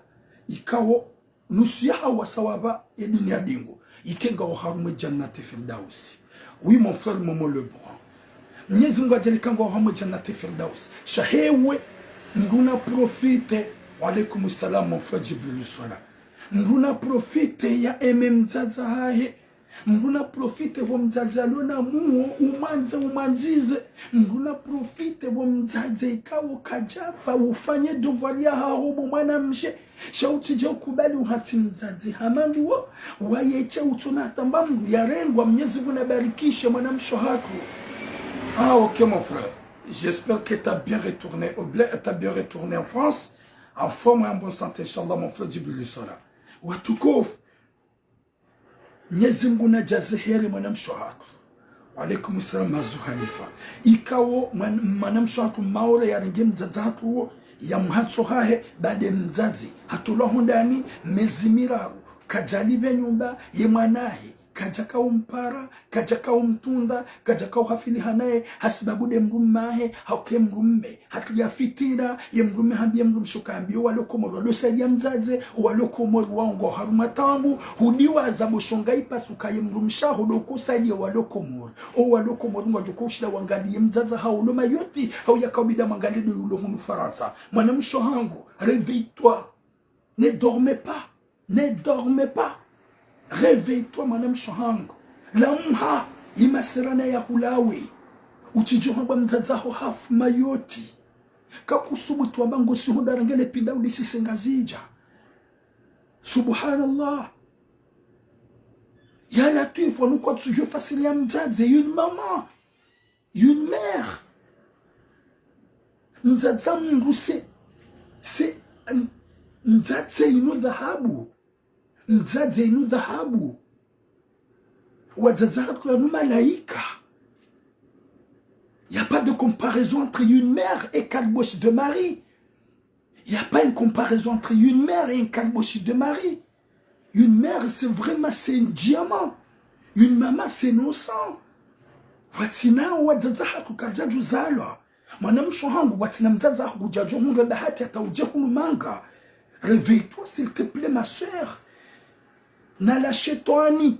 Ikao nusu yahawo wasa wapva ye dunia dingo. Ike ngawo harumwa ye Jannat Firdaus. Oui, mon frère Momo Lebrun. Mnyezi Mngu yadjaanlie ka ngawo harumwa ye Jannat Firdaus. Sha hewe, mdru na profité. Wa alaykum salam, mon frère Djibril Swala. Mdru na profité ya aimé mdzadze wahahe. Mdru na profité wo mdzadze yalo na muo, umwandze, umwandzize. Mdru na profité wo mdzadze ikao kadjafa, ufanye devoir yahaho bo mwanamshe. Sha utsidje ukubali uhatsi mdzadze hama nduwo, waye sha utsona hata mba mdru yarengwa, Mnyezi Mngu nabarikishe mwanamshe wahatru. Ah, ok, mon frère. J'espère que t'as bien retourné au bled, t'as bien retourné en France, en forme et en bonne santé, Inch'Allah, mon frère Djibril Swala. Watukufu. Mnyezi Mngu nadjaze heri mwanamshe wahatru. Wa alaykum salam, Mazu Hanifa. Ikao mwan-, mwanamshe wahatru Maore yarenge mdzadze wahatru wo, ya mhatso hahe, baada mdzadze hatolwa ho ndani, mezi miraru, kadjalipve nyumba, ye mwana wahe, kadjaka umpara, kadjaka umtunda, kadjaka uhafiliha naye, hasibabu nde mdrume wahe, hauka ye mdrume hatria fitina, ye mdrume hambiya mdrumshe uka hambiya owalo Komori walo saidiya mdzadze, owalo Komori wawo ngwao harumwa taabu, hudiwaza bo shonga ipasuka ye mdrumshe waho ndo uko saidiya owalo Komori. Owalo Komori ngwadjo uka ushinda wangaliye mdzadze wahawo ulo Mayotte, hau yaka ubidi mwangaliye ndo ulo hunu Farantsa. Mwanamshe wahangu, réveille-toi. Ne dormez pas. Ne dormez pas. Réveille-toi, mwanamshe wahangu. Lamuha, ye masera naya hulawe. Utsidjo hambwa mdzadze waho hafu Mayotte. Kakusubutu wamba ngo si hundra rengele pinda ulisi se Ngazidja. Subhanallah. Ya Latwif, wanu kwatsudjuwa fasiri ya mdzadze, une maman. Une mère. Mdzadze mdru c'est, c'est, mdzadze inu dhahabu. Mdzadze inu dhahabu. Wadzadze wahatru wanu malaika. Y a pas de comparaison entre une mère et Kalbosh de Marie. Y a pas une comparaison entre une mère et un Kalbosh de Marie. Une mère, c'est vraiment, c'est un diamant. Une maman, c'est un sang. Watsina wadzadze wahatru karidjadjo zalwa. Mwanamshe wahangu, watsina mdzadze waho kudjadjo hundra bahati hata udje hunu manga. Réveille-toi, s'il te plaît, ma sœur. Na la shetwani.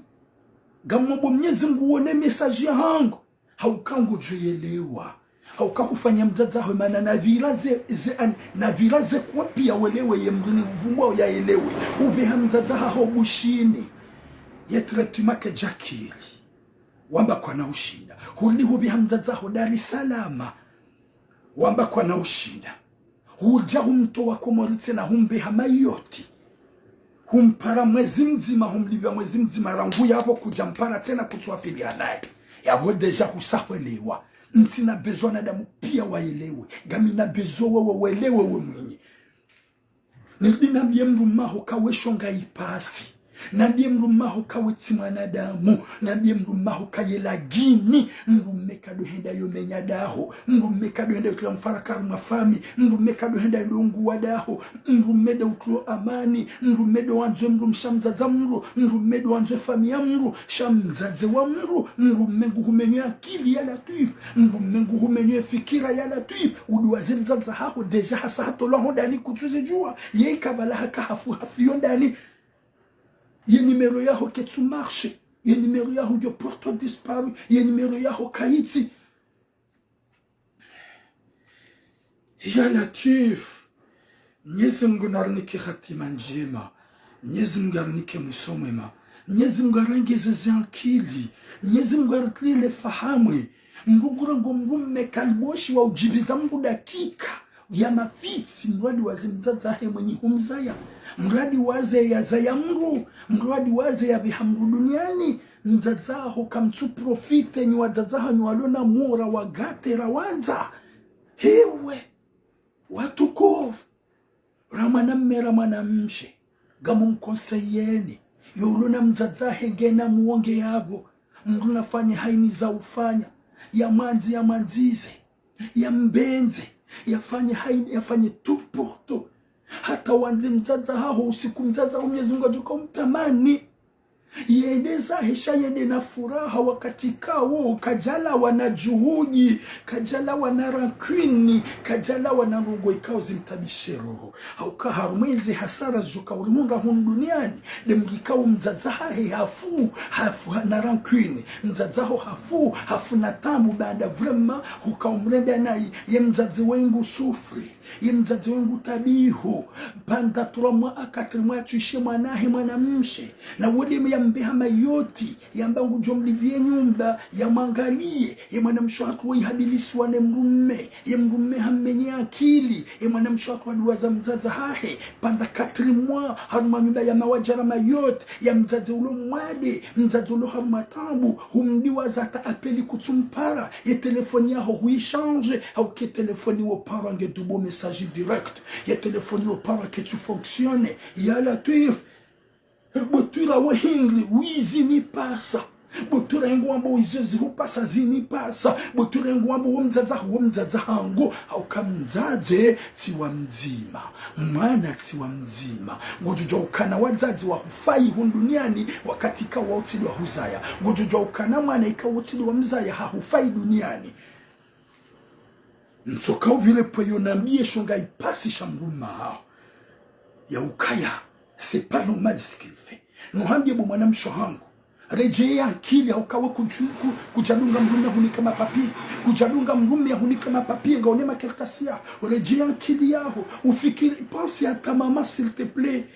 Ngamombo Mnyezi Mngu wone message yahangu. Hauka ngodjo yelewa. Hauka hufanya mdzadze waho mana navira ze, ze an-, navira ze kwapiya welewe ye mdru ni uvumbwa ya yelewe. Upveha mdzadze waho Bushini. Ye traitement ke djakiri. Wamba kwana ushinda. Huli hupveha mdzadze waho Dar es Salaam. Wamba kwana ushinda. Hudja humtowa Komori tsena humpveha Mayotte. Humpara mwezi mdzima, humlipva mwezi mdzima, rangu yapvo kudja mpara tsena kutsuwafiliha naye. Yapvo déjà husahwelewa. Ntsina besoin wanadamu piya wayelewe. Ngamina besoin wewe welewe we mwinyi. Nidi nambiye mdrume waho kawe shonga ipasi. Nambiye mdrume waho kawe tsi mwanadamu. Nambiye mdrume waho kaye lagini. Mdrume kado henda yo menya daho. Mdrume kado henda yo tula mfaraka harumwa famiyi. Mdrume kado henda yo nguwa daho. Mdrume nde utulio amani. Mdrume nde wandzo mdru mshe mdzadze mdru. Mdrume nde wandzo famiyi ya mdru. Sha mdzadze wa mdru. Mdrume nguhumenyo akili ya Latwif. Mdrume nguhumenyo fikira ya Latwif. Uduwaze mdzadze waho déjà hasa hatolwa ho ndani kutsuzidjuwa. Ye ikabala haka hafu hafu yo ndani. Ye numéro yaho ketsu marché. Ye numéro yaho ngiyo porté disparu. Ye numéro yaho kayitsi. Ya Latwif. Mnyezi Mngu narinike hatima ndjema. Mnyezi Mungu arinike mwiso mwema. Mnyezi Mungu arengeze ze ankili. Mnyezi Mungu aritrile fahamu. Mndru ngurengo mndru mme kaliboshi wa udjibiza mndru dakika ya mafitsi, mradi waze mdzadze hahe mwenye humzaya. Mradi waze yazaya mndru, mradi waze yapveha mndru duniani. Mdzadze haho kamtsu profite nyi wadzadze hanyu walo na mura wagate rawandza. Hewe, watukufu. Ra mwanamme, ra mwanamshe, ngam mkonseyeni, yo ulo na mdzadze hahe ngena muonge yapvo, mndru nafanye haina za ufanya, ya mwandzi, ya mwandzize, ya mbendze, ya fanye haina, ya fanye tout pour tout. Hata wandze mdzadze haho usiku mdzadze haho Mnyezi Mungu adjoka umtamani. Yende zahe sha yende na furaha wakati kawo, kadjalawa na juhudi, kadjalawa na rancune, kadjalawa na ndrongo ikao zimtabishe roho. Hauka harumwa eze hasara zidjoka urihundra hunu duniani, nde mndru ikao mdzadze hahe hafu, hafu na rancune, mdzadze haho hafu, hafu na tabu, baanda vraiment, huka umrenda nayi, ye mdzadze wengu souffre. Ye mdzadze wengu tabiho, pendant trois mois à quatre mois yatsuishe mwana hahe mwanamshe. Na wole yambeha Mayotte, yamba ngudjo mlipviye nyumba, yamwangaliye. Ye mwanamshe hatru wo ihabilisiwa ne mndru mme. Ye mndru mme hammenye ankili. Ye mwanamshe hatru hadiwaza mdzadze hahe. Pendant quatre mois, harumwa nyumba ya mawadjara Mayotte, ya mdzadze ulo mwade, mdzadze ulo harumwa tabu, humdiwaza hata appel kutsumpara, ye telefoni yaho huichange, hauka ye telefoni wo parwa nge double message direct, ye telefoni wo parwa ketsu fonctionne, ya Latwif. Bo twira wo hindri, wizi ni pasa. Bo twira ngwambo izo zihupasa zini pasa. Bo twira ngwambo wo mdzadze, wo mdzadze hangu, hauka mdzadze tsi wa mdzima. Mwana tsi wa mdzima. Ngodjodjuwa ukana wadzadze wahufai hunu duniani, wakati ikao wo tsi ndo wahuzaya. Ngodjodjuwa ukana mwana ikao wo tsi ndo wamzaya hahufai duniani. Ntsoka upvire pvo yo nambiye sho nga ipasi sha mndru mme haho. Ya ukaya, c'est pas normal ce qu'il fait. Nuhambiye bo mwanamshe hangu. Redjeya ankili hauka we kudju-, ku-, kudjadunga mndru mme yahunika mapapier. Kudjadunga mndru mme yahunika mapapier, nga une makartasi yaho. Redjeya ankili yaho. Ufikiri, pense à ta maman, s'il te plaît.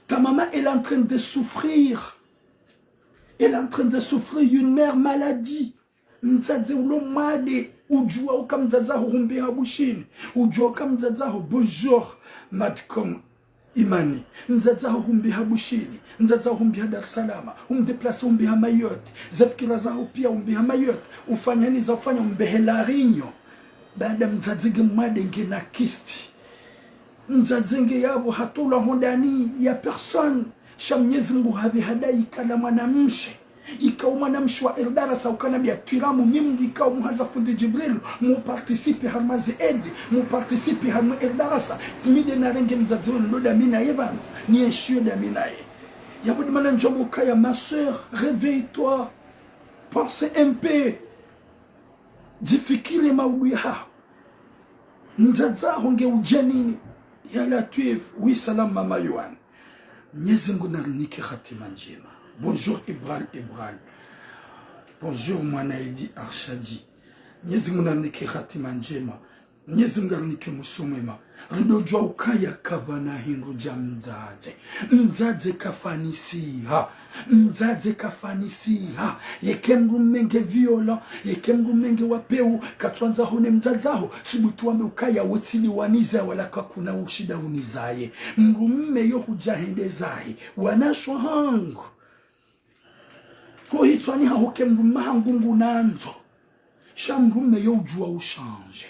Ta maman, elle est en train de souffrir. Elle est en train de souffrir une mère maladie. Mdzadze ulo mwade, udjuwa uka mdzadze haho humbeha Bushini. Udjuwa uka mdzadze haho, bonjour, Madcom Imani. Mdzadze haho humbeha Bushini. Mdzadze haho humbeha Dar es Salaam. Humdéplacer humbeha Mayotte. Ze fikira zaho pia humbeha Mayotte. Ufanya haina za ufanya humbehe La Réunion. Baanda mdzadze nge mwade ngena kyste. Mdzadze nge yapvo hata ulwa hondani ya personne. Sha Mnyezi Mungu hapve hadayi kala mwanamshe. Ikao mwanamshe wa Eldarasa ukana biya twiramu, nyi mndru ikao muhandza fundi Djibril, mu participer harumwa ze aide, mu participer harumwa Eldarasa. Tsi mi nde narenge mdzadze wenu ndo dami naye pvanu, ni enshiyo dami naye. Yapvo ndo mana ndjombo kaya, ma sœur, réveille-toi. Pense un peu. Djifikiri maudu yaho. Mdzadze haho nge udjenini. Ya Latwif, wi salam mama Yohan. Mnyezi Mungu narinike hatima ndjema. Bonjour Ibral Ibral. Bonjour mwana Idi Arshadi. Mnyezi Mungu narinike hatima ndjema. Mnyezi Mungu arinike mwiso mwema. Ridodjuwa ukaya kapvana hindru dja mdzadze. Mdzadze kafanisiha. Mdzadze kafanisiha. Yeke mndru mme nge violent, yeke mndru mme nge wa peu, katsuandza hone mdzadze haho, subutu wambe ukaya we tsi ndo wanizaye wala kakuna ushinda unizaye. Mndru mme yo hudja hende zahe. Wanashe wahangu. Ko hitswani haho ke mndru mme hangu ngunandzo. Sha mndru mme yo udjuwa uchanger.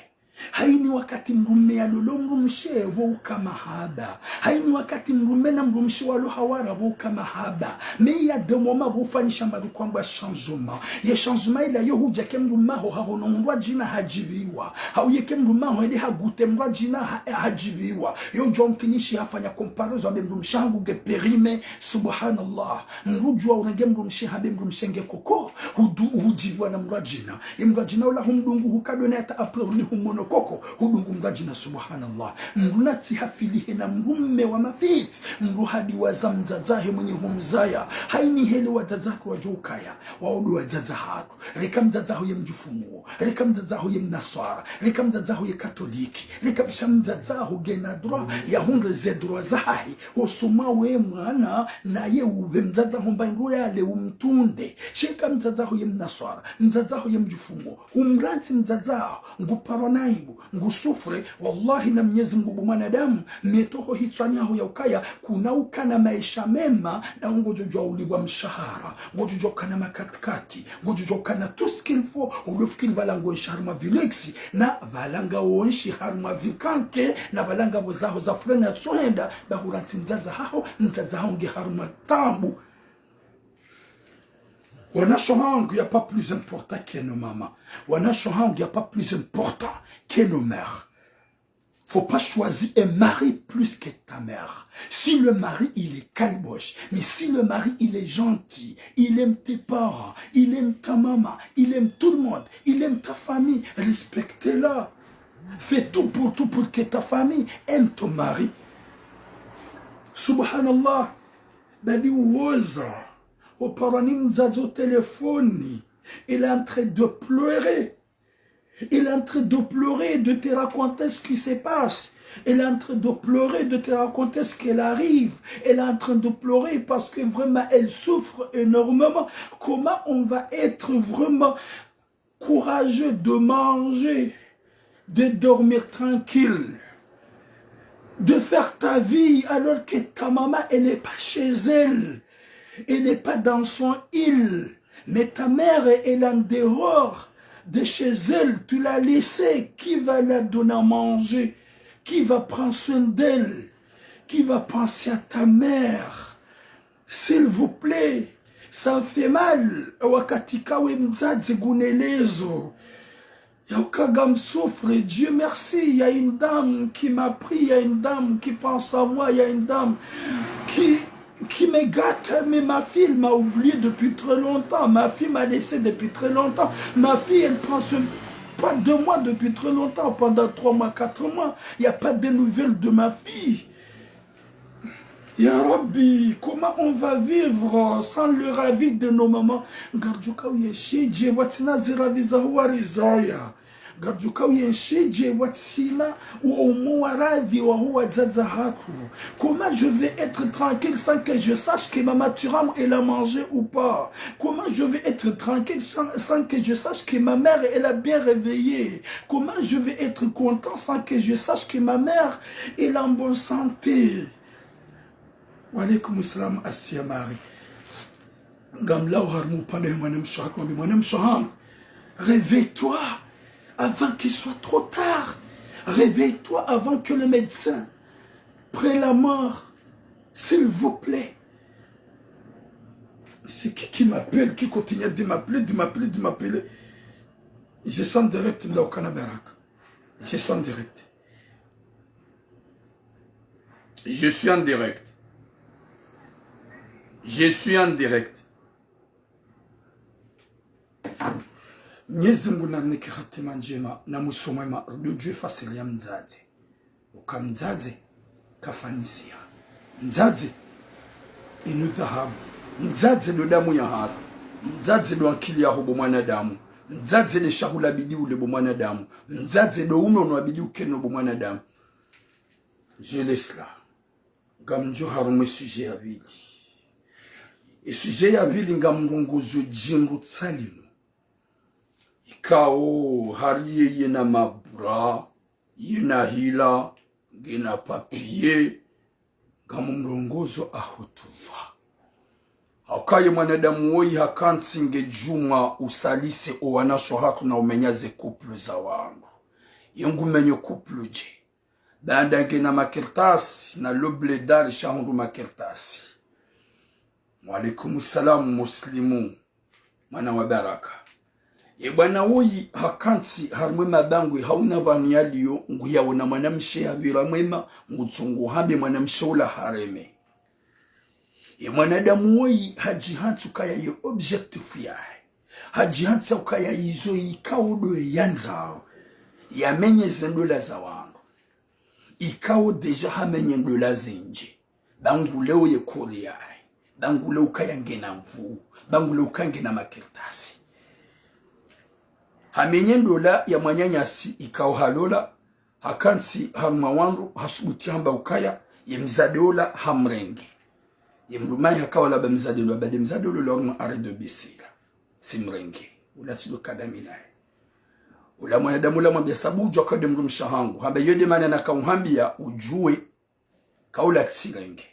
Haina wakati mndru mme yalolo mndru mshe pvo uka mahaba. Haina wakati mndru mme na mndru mshe walo hawara pvo uka mahaba. Mais il y a des moments pvo ufanyisha mba ri kwamba changement. Ye changement ila yo hudja ke mndru mme haho hahono mndru wa djina hadjibiwa. Hau yeke mndru mme haho hende hagute mndru wa djina ha-, hadjibiwa. Yo udjuwa mkinishi hafanya comparaison hambe mndru mshe hangu nge périmé. Subhanallah. Mndru udjuwa urenge mndru mshe hambe mndru mshe nge koko. Hudu-, hudjibiwa na mndru wa djina. Ye mndru wa djina ula humdungu hukado naye hata après hurudi humono koko, hudungu mdzadze na subhanallah. Mdru natsi hafilihe na mdrume wa mafitsi, mdru hadiwaza mdzadze hahe mwenye humzaya. Hayini hele wadzadze hatru wadjo ukaya, wao ndo wadzadze hatru. Reka mdzadze haho ye mdjufumu, reka mdzadze haho ye mnaswara, reka mdzadze haho ye katoliki, reka pvo sha mdzadze haho ngena droit ya hundre ze droit zahahe. Hosoma we mwana, naye upve mdzadze haho mba indru yale umtunde. Sha eka mdzadze haho ye mnaswara, mdzadze haho ye mdjufumu, humrantsi mdzadze haho, nguparwa na aibu, ngusouffre, wallahi na Mnyezi Mngu bo mwanadamu, metoho hitswani haho ya ukaya, kuna ukana maesha mema, na ngodjo djuwa ulipvwa mshahara, ngodjo djuwa ukana makatikati, ngodjo djuwa ukana tout ce qu'il faut, udofikiri pvala ngoenshi harumwa viluxe, na pvala ngaonshi harumwa vinkanke, na pvala ngapvo zaho za furena tsohenda, ba hurantsi mdzadze haho, mdzadze haho nge harumwa taabu. Wanasho hangu, y a pas plus important que nos mamans. Wanasho hangu, y a pas plus important que nos mères. Faut pas choisir un mari plus que ta mère. Si le mari, il est caboche, mais si le mari, il est gentil, il aime tes parents, il aime ta maman, il aime tout le monde, il aime ta famille, respecte-la. Fais tout pour tout pour que ta famille aime ton mari. Subhanallah. Badi uwoza, uparwa ni mdzadze ho telefoni. Il est en train de pleurer. Il est en train de pleurer, de te raconter ce qui se passe. Elle est en train de pleurer, de te raconter ce qu'elle arrive. Elle est en train de pleurer parce que vraiment, elle souffre énormément. Comment on va être vraiment courageux de manger, de dormir tranquille, de faire ta vie alors que ta maman, elle n'est pas chez elle, elle n'est pas dans son île, mais ta mère, elle est en dehors de chez elle, tu l'as laissée, qui va la donner à manger, qui va prendre soin d'elle, qui va penser à ta mère ? S'il vous plaît, ça me fait mal. Wakati ka we mdzadze ngunelezo ya uka ngam souffre, Dieu merci, il y a une dame qui m'a pris, il y a une dame qui pense à moi, il y a une dame qui, qui me gâte, mais ma fille m'a oublié depuis très longtemps, ma fille m'a laissé depuis très longtemps, ma fille, elle prend soin pas de moi depuis très longtemps, pendant trois mois, quatre mois, il n'y a pas de nouvelles de ma fille. Ya Rabbi, comment on va vivre sans leur avis de nos mamans ? Ngaridjo uka uyenshidje watsina ziravi za huwa rizoya ? Ngaridjo uka uyenshidje watsina wo umo wa radhi wa huwa wadzadze hatru ? Comment je vais être tranquille sans que je sache que ma maman elle a mangé ou pas ? Comment je vais être tranquille sans, sans que je sache que ma mère elle a bien réveillé ? Comment je vais être content sans que je sache que ma mère elle est en bonne santé ? Wa alaykum salam, Asia Marie. Ngamlawo harumwa upande mwanamshe hatru, mwambe mwanamshe hangu, réveille-toi avant qu'il soit trop tard. Réveille-toi avant que le médecin prenne la mort. S'il vous plaît. C'est qui qui m'appelle, qui continue de m'appeler, de m'appeler, de m'appeler. Je suis en direct, là, au Canada. Je suis en direct. Je suis en direct. Je suis en direct. Mnyezi Mungu narinike hatima ndjema na mwiso mwema, rudi udjuwe fasili ya mdzadze. Uka mdzadze kafanisiha. Mdzadze inu dhahabu. Mdzadze ndo damu yahatru. Mdzadze ndo ankili yaho bo mwanadamu. Mdzadze nde shahula bidi ule bo mwanadamu. Mdzadze ndo unono wabidi ukeno bo mwanadamu. Je laisse là. Ngamdjo harumwa e sujet ya pvili. E sujet ya pvili ngamrongozo djindru tsalinu. Ikao hari yeye na mabura, yena hila, ngena papier, ngamumrongozo ahutupva. Hauka ye mwanadamu woyi hakantsi nge djumwa usalise owanashe hatru na umenya ze couple za wandru. Ye ngumenyo couple dje ? Baanda ngena makartasi, na lo bledari shahundru makartasi. Wa alaykum salam, Muslimu, mwana wa baraka. Ye bwana woyi hakantsi harumwa e mabangwe hauna pvanu yaliyo, nguyaona mwanamshe yapvira mwema, ngutsongo hambe mwanamshe ula hareme. Ye mwanadamu woyi hadjihantsi ukaya ye objectif yahe. Hadjihantsi ukaya izo ikao ndo yandzao. yamenye ze ndola za wandru. Ikao déjà hamenye ndola zindji. Ba nguleo ye kori yahe. Ba nguleo ukaya ngena nvuu. Ba nguleo ukaya ngena makartasi. Hamenye ndola ya mwananyasi ikao halola, hakantsi harumwa wandru, hasubuti hamba ukaya, ye mdzadze ola hamrenge. Ye mdrume wahe haka ola ba mdzadze ola, ba nde mdzadze ola ola harumwa arrêt de bus ila. Tsimrenge. Ola tsi ndo kadami naye. Ola mwanadamu ola hamwambia sabu udjua ka nde mdrumshe wahangu. Hamba iyo nde mana nakauhambia udjue ka ola tsirenge.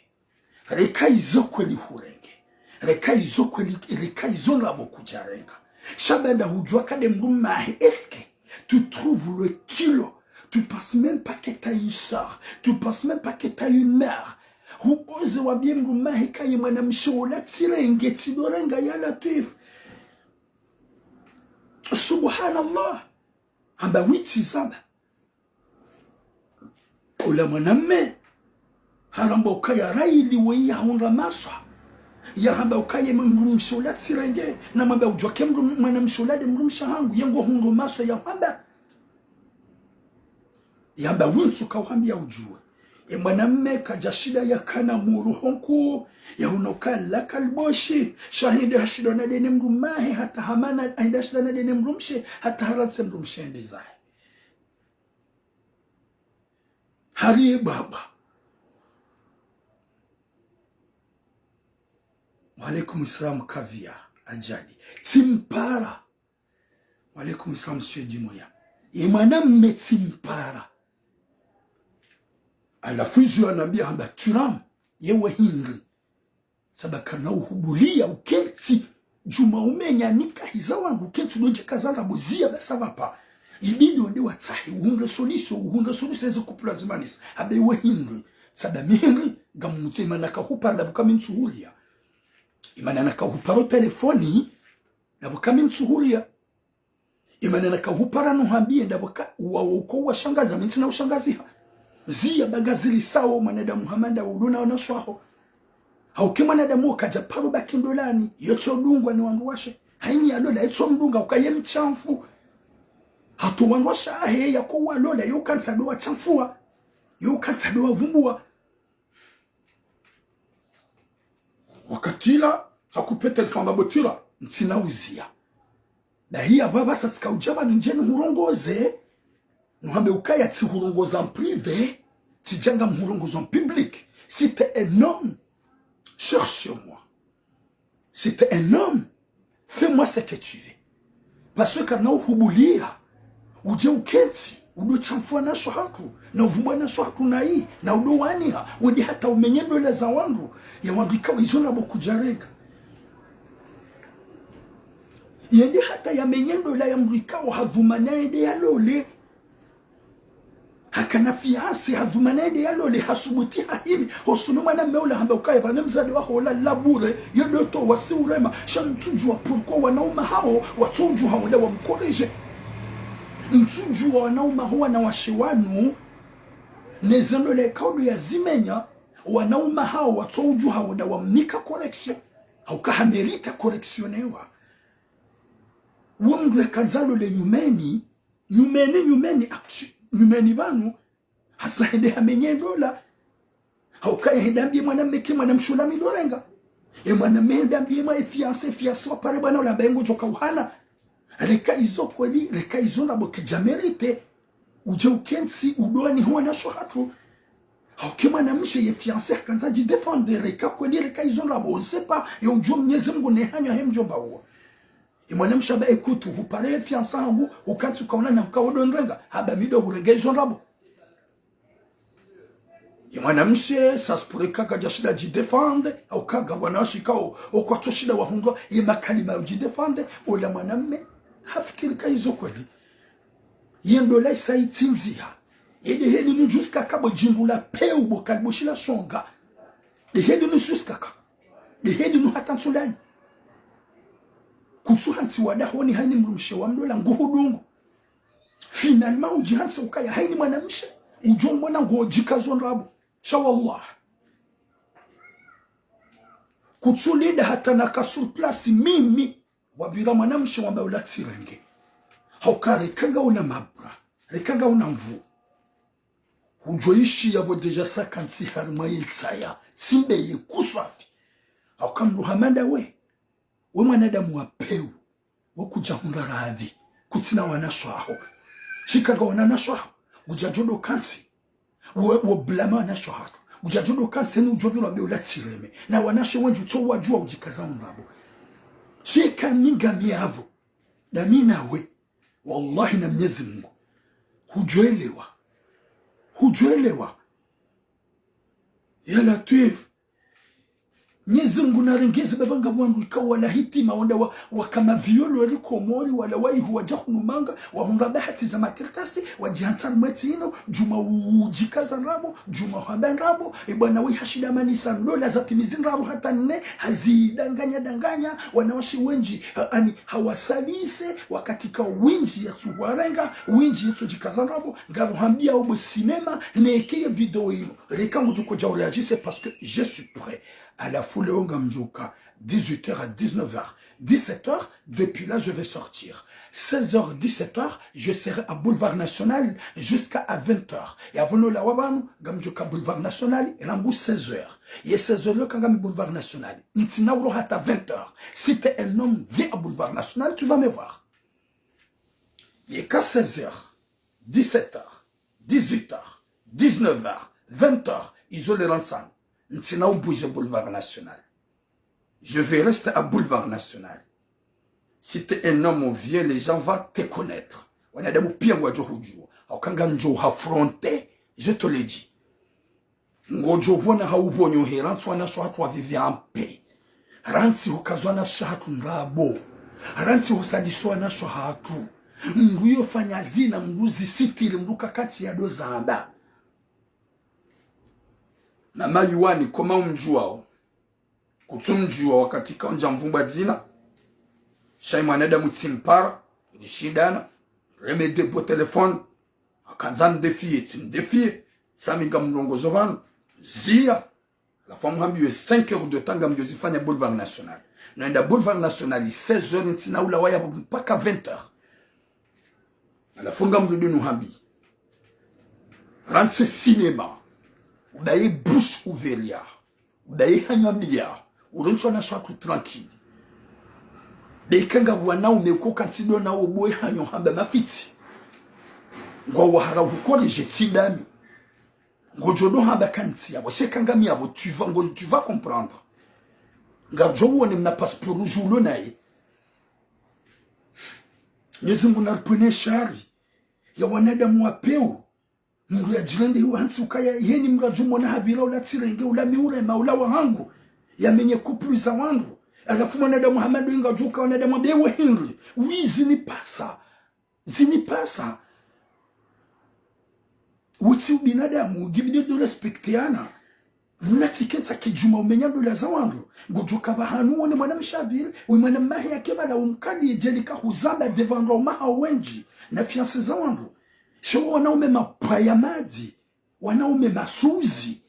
Reka izo kweli hurenge. Reka izo kweli, reka izo ndrabo kudjarenga. Sha baanda hudjua ka nde mdrume wahe, est-ce que tu trouves le culot? Tu penses même pas que t'as une sœur. Tu penses même pas que t'as une mère. Huoze wambie mdrume wahe ka ye mwanamshe ola tsirenge, tsidorenga, ya Latwif. Subhanallah. Hamba witsi zamba. Ola mwanamme haramba ukaya raili weyi yahundra maswa. Yahamba ukaya mdrumshe ola tsirenge. Namwambia udjua ke mdru-, mwanamshe ola nde mdrumshe wahangu. Ye ngo hundra maswa yahamba. Yamba wintsu kauhambia udjue. Ye mwanamme kadjashinda yakana muru honku. Yahuno kala kalboshi. Sha hende hashindwa na ndene mdrume wahe hata hamana, hende hashindwa na ndene mdrumshe hata harantsi mdrumshe hende zahe. Hariye baba. Wa alaikum salam, Kavia Ajadi. Tsimpara. Wa alaikum salam, Monsieur Dimoya. Ye mwanamme tsimpara. Halafu izo yanambia hamba Thuram, yewe hindri. Saba kana uhubulia ukentsi, djuma umenya nikahi za wandru ukentsi udodje kaza ndrabo zia basa pvapvo. Ibidi wende watsahe, uhundre solution, uhundre solution eze couple zimanisa. Hamba iwe hindri, saba mi hindri, ngamutse mana kahupara ndrabo ka mi ntsuhuria. Ye mana nakahupara o telefoni, ndrabo ka mi ntsuhuria. Ye mana nakahupara nuhambie ndrabo ka uwa uko washangaza, mi ntsina ushangaziha. Zia ba ngazirisao mwanadamu hama nda uluna wanashe waho. Hauka mwanadamu kadja paro baki ndolani, yetso dungwa ni wandru washe. Haini yalola, yetso mdunga, uka ye mshamfu. Hata wandru washe wahe yako walola, yo ukantsi ndo washamfua. Yo ukantsi ndo wavumbua. Wakati ula, hakupvete lifamba botila, ntsina uzia. Dahiya pvapvasa tsika udja pvanu ndje nuhurongoze, nuhambe ukaya tsihurongoza en privé, tsidja ngamhurongoza en public. Si t'es un homme, cherche-moi. Si t'es un homme, fais-moi ce que tu veux. Parce que kana uhubulia, udje ukentsi, udo shamfua wanashe wahatru, na uvumbua wanashe wahatru nayi, na udo waniha, wende hata umenye ndola za wandru, ya wandru ikao izo ndrabo kudjarenga. Yende hata yamenye ndola ya mdru ikao hadhumana yende yalole. Hakana fiancé, hadhumana yende yalole, hasubuti hahimi hosoni mwanamme ula hamba ukaya pvanu mdzadze waho ula labure, yo ndo to wasi urema, sha ntsudjua pourquoi wanaume hawo, watso udjuha wende wamkorije. Ntsudjua wanaume hawo wanawashe wanu, neze ndola ikao ndo yazimenya, wanaume hawo watso udjuha wende wamnika correction. Hauka hamérite correction ewa. Wo mdru yakandza lole nyumeni, nyumeni, nyumeni, actu-, nyumeni pvanu, hasa hende hamenye ndola. Hauka yahende hambie mwanamme ke mwanamshe ula mi ndo renga. Ye mwanamme hende hambie mwa ye fiancé, fiancé wapare bwana ula mba ye ngodjo kauhana. Reka izo kweli, reka izo ndrabo kedja mérite. Udje ukentsi, udo waniha wanashe wahatru. Hauka mwanamshe ye fiancé hakandza djidéfendre, reka kweli, reka izo ndrabo, on sait pas, yo udjuo Mnyezi Mngu ne hanya he mdjomba uwo. Ye mwanamshe hamba, écoute, hupare ye fiancé hangu, ukantsi ukaona na uka wo ndo nrenga, hamba mi ndo hurenge izo ndrabo. Ye mwanamshe, ça se pourrait ka kadjashinda djidéfendre, hauka ngapvo wanawashe ikao, okwatso shinda wahundrwa, ye makalima yo djidéfendre, ola mwanamme, hafikiri ka izo kweli. Ye ndola isa itsindziha. Ye ndeheli nu jusqu'à ka bo djingu la peu bo kalibo shila shonga. Ndeheli nu jusqu'à ka. Ndeheli nu hata ntsu ndayi. Kutsu hantsi wa dahoni haini mdrumshe wa mlola nguhudungu. Finalement udjihantsi ukaya haini mwanamshe. Udjo mbona ngodjikazo ndrabo. Sha wallah. Kutsu linda hata naka sur place mimi. Wapvira mwanamshe wamba ula tsirenge. Hauka reka ngauna mabra. Reka ngauna nvuu. Hudjo ishi yapvo déjà sa kantsi harumwa ye ntsaya. Tsimbe ye kuswafi. Hauka mdru hama ndawe. We mwanadamu wa pewu. We kudja hundra radhi. Kutsina wanashe waho. Shika ngauna wanashe waho. Ngudjadjo ndo kantsi. Wo, wo blâmer wanashe wahatru. Ngudjadjo ndo kantsi ni udjo pvilwa mbe ula tsireme. Na wanashe wendji utso wadjuwa udjikaza ndrabo. Shika ninga miyapvo. Ndami nawe. Wallahi na Mnyezi Mungu. Hudjwelewa. Hudjwelewa. Ya Latwif. Mnyezi Mungu narengeze baba ngapvo wandru ikao wana hitima wanda wa, waka ma violeurs Komori wala waihu wadja hunu manga, wahundra bahati za makartasi, wadjihantsa harumwa entsi inu, djuma udjikaza ndrabo, djuma hamba ndrabo, e bwana we hashida manisa ndola za timizi ndrabo hata nne, hazidanganya danganya, wanawashe wendji, ha, ani, hawasalise, wakati ka windji yatsu warenga, windji yatsu djikaza ndrabo, ngaruhambia obo cinéma, neke ye video inu. Reka ngudjo kodja uréagisse parce que je suis prêt. Halafu leo ngamdjoka dix-huit heures à dix-neuf heures, dix-sept heures, depuis là je vais sortir. Seize heures, dix-sept heures, je serai à Boulevard National jusqu'à à vingt heures. Et avant le lawa pvanu, ngamdjoka Boulevard National, rangu seize heures. Ye seize heures, le kangami Boulevard National. Ntsina ulo hata vingt heures. Si t'es un homme, viens à Boulevard National, tu vas me voir. Yeka seize heures, dix-sept heures, dix-huit heures, dix-neuf heures, vingt heures, izo le rangu tsanu. Ntsina ubouger Boulevard National. Je vais rester à Boulevard National. Si t'es un homme vieux, les gens vont te connaître. Wanadamu pia ngwadjo hudjuwa. Hauka ngamdjo affronter, je te le dis. Ngodjo pvona ha upvonyo he, rantsi wanashe wahatru wa vivre en paix. Rantsi hukazwa wanashe wahatru ndrabo. Rantsi husadiswa wanashe wahatru. Mndru yo fanya zina, mndru zisitiri, mndru kakantsi ya ndo zamba. Mama Yuwani, koma umdjuwao. Kutsu mdjuwa wakati ka undja mvumbwa dzina. Sha yi mwanadamu tsimpara, rishindana, reme debo téléphone. Hakandza mdéfier, tsimdéfier. Sha mi ngamrongozo pvanu. Ziya. Halafu ngamhambiyo cinq heures de temps ngamdjo zifanya Boulevard National. Nohenda Boulevard National, seize heures ntsina ulawa yapvo mpaka vingt heures. Halafu ngamrudi nuhambi. Rantsi cinéma. Udaye bouche ouverte ya. Udaye hanyambia. Uronso wanashe wahatru tranquille. Deka nga wanaume ko kantsi ndo na oboe hanyo hamba mafitsi. Ngwawahara hukoreje tsi ndami. Ngodjo ndo hamba kantsi yapvo, sheka ngami yapvo, tu vas, ngo, tu vas comprendre. Ngamdjo wone mna passeport rouge ulo naye. Mnyezi Mungu naripvwene shari ya wanadamu wa pewu. Mndru ya djirende yu hantsi ukaya, heni mndru adjo mona hapvira ula tsirenge, ula mi urema, ula wahangu. Yamenye couple za wandru. Halafu mwanadamu hama ndo ingadjo uka wanadamu wa bewe hindri. Oui, zinipasa. Zinipasa. Wutsi ubinadamu, ngibidi ndo respecteana. Mna tsikentsa ke djuma umenya ndola za wandru. Ngodjo ka pvahanu wone mwanamshe hapvira, we mwana mahe yake pvala umkadi ye djeli ka huzamba devant wandru wa maha wendji. Na fiancé za wandru. Sho wanaume mapvaya madzi. Wanaume masuzi.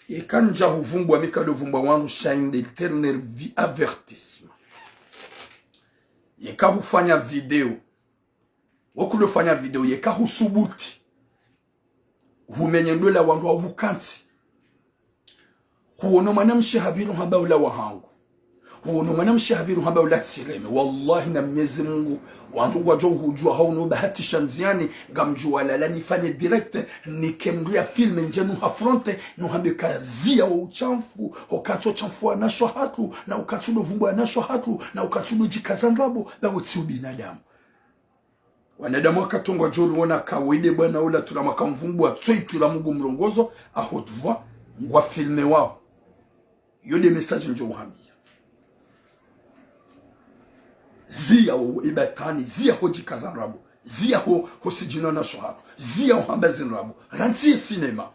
Yeka ndja huvumbwa mi kado vumbwa wandru, sha yi nde éternel vi-, avertissement. Yeka hufanya video. Wo kudo fanya video, yeka husubuti. Humenye ndola wandru au hukantsi. Huono mwanamshe hapvira uhamba ula wahangu. Huono mwanamshe hapvira uhamba ula tsireme. Wallahi na Mnyezi Mungu, wandru ngwadjo hudjuwa hau no bahatisha ndziani, ngamdjo walala nifanye direct, nike mndru ya filme ndje nuha affronter, nuhambe ka ziya wo ushamfu, ho kantsi ushamfu wanashe wahatru, na ukantsi udo vumbwa wanashe wahatru, na ukantsi udo djikaza ndrabo, ba wo tsi ubinadamu. Wanadamu wakati ngwadjo luona ka wende bwana ula tula maka mvumbwa tso itula Mungu mrongozo, à haute voix, ngwa filme wao. Yo nde message ndjo uhambia. Ziya wo ibatani, ziya ho djikaza ndrabo, ziya ho, ho sidjina wanashe wahatru, ziya ho hamba zi ndrabo, rantsi ye cinéma.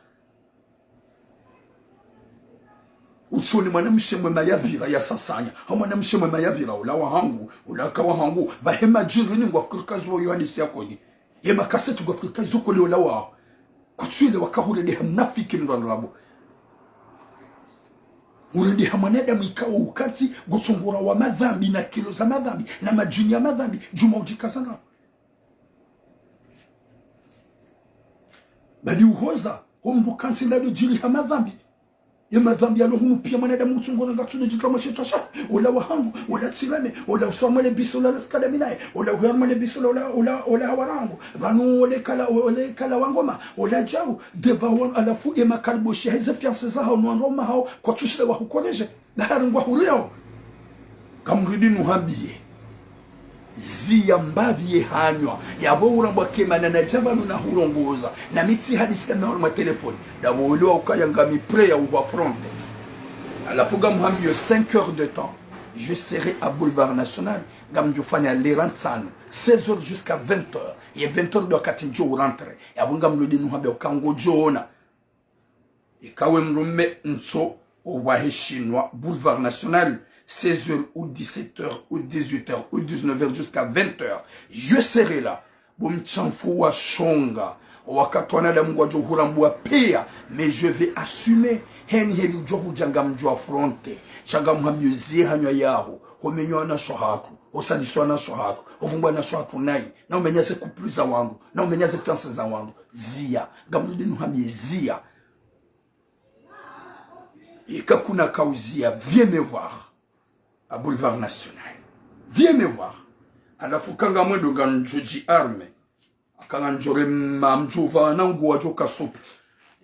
Utsione mwanamshe mwema yapvira ya sasanya. Ha mwanamshe mwema yapvira, ula wahangu, ula ka wahangu. Pvahe madjini ni ngwafikiri ka zo yo hadisi ya kweli. Ye makaseti ngwafikiri ka zo kweli ula wa. Kutsuile waka hurendeha mnafiki mndru wa ndrabo. Hurendeha mwanadamu ikao ukantsi, ngutsongora wa madhambi na kilo za madhambi, na madjini ya madhambi, djuma udjikaza ndrabo. Badi uhoza, omndru kantsi ndado djili ha madhambi. Ye madhambi yalo hunu piya mwanadamu utsungona ngatsudo djitwa mashetwa sha, ola wahangu, ola tsireme, ola uswa mwele bisi, ola latsikada minaye, ola uhera mwele bisi, ola, ola, ola, ola hawarangu, pvanu ole kala, ole kala wangoma, ola djau, deva wan, halafu ye makariboshi heze fiancé zahao no wandru waume hao, kwatsushile wahukoreje. Dahari ngwahuriyao. Kamridi nuhambiye. Ziya mbapvi ye hanywa. Yapvo urambwa kemana na djapvanu na hurongoza. Na mi tsi hadisi na mihoro ma téléphone. Dapvo welewa ukaya ngami prêt ya uhu affronter. Halafu ngamhambiyo cinq heures de temps. Je serai à Boulevard National. Ngamdjofanya le rant sanu. Seize heures jusqu'à vingt heures. Ye vingt heures ndo wakati ndjo u rentrer. Yapvo ngamridi nuhambiya uka ngodjoona. Ikawe mdrume ntso, owahe shinwa, Boulevard National, seize heures ou dix-sept heures ou dix-huit heures ou dix-neuf heures jusqu'à vingt heures. Je serai là. Bo mshamfu wa shonga. Wakati wanadamu ngwadjo hurambua piya, mais je vais assumer. Heni heli udjo hudja ngamdjo affronter. Sha ngamhambiyo ziya hanywa yaho. Homenywa na sho hatru. Hosadiswa na sho hatru. Hovumbwa na sho hatru nayi. Na umenya ze couple za wandru. Na umenya ze fiancé za wandru. Ziya. Ngamridi nuhambiye ziya. Ika kuna kauziya, viens me voir. À Boulevard National. Viens me voir. Halafu ka ngamwendo ngamdjo dji armer. Aka ngamdjo rema mdjopva na nguo djo kasupu.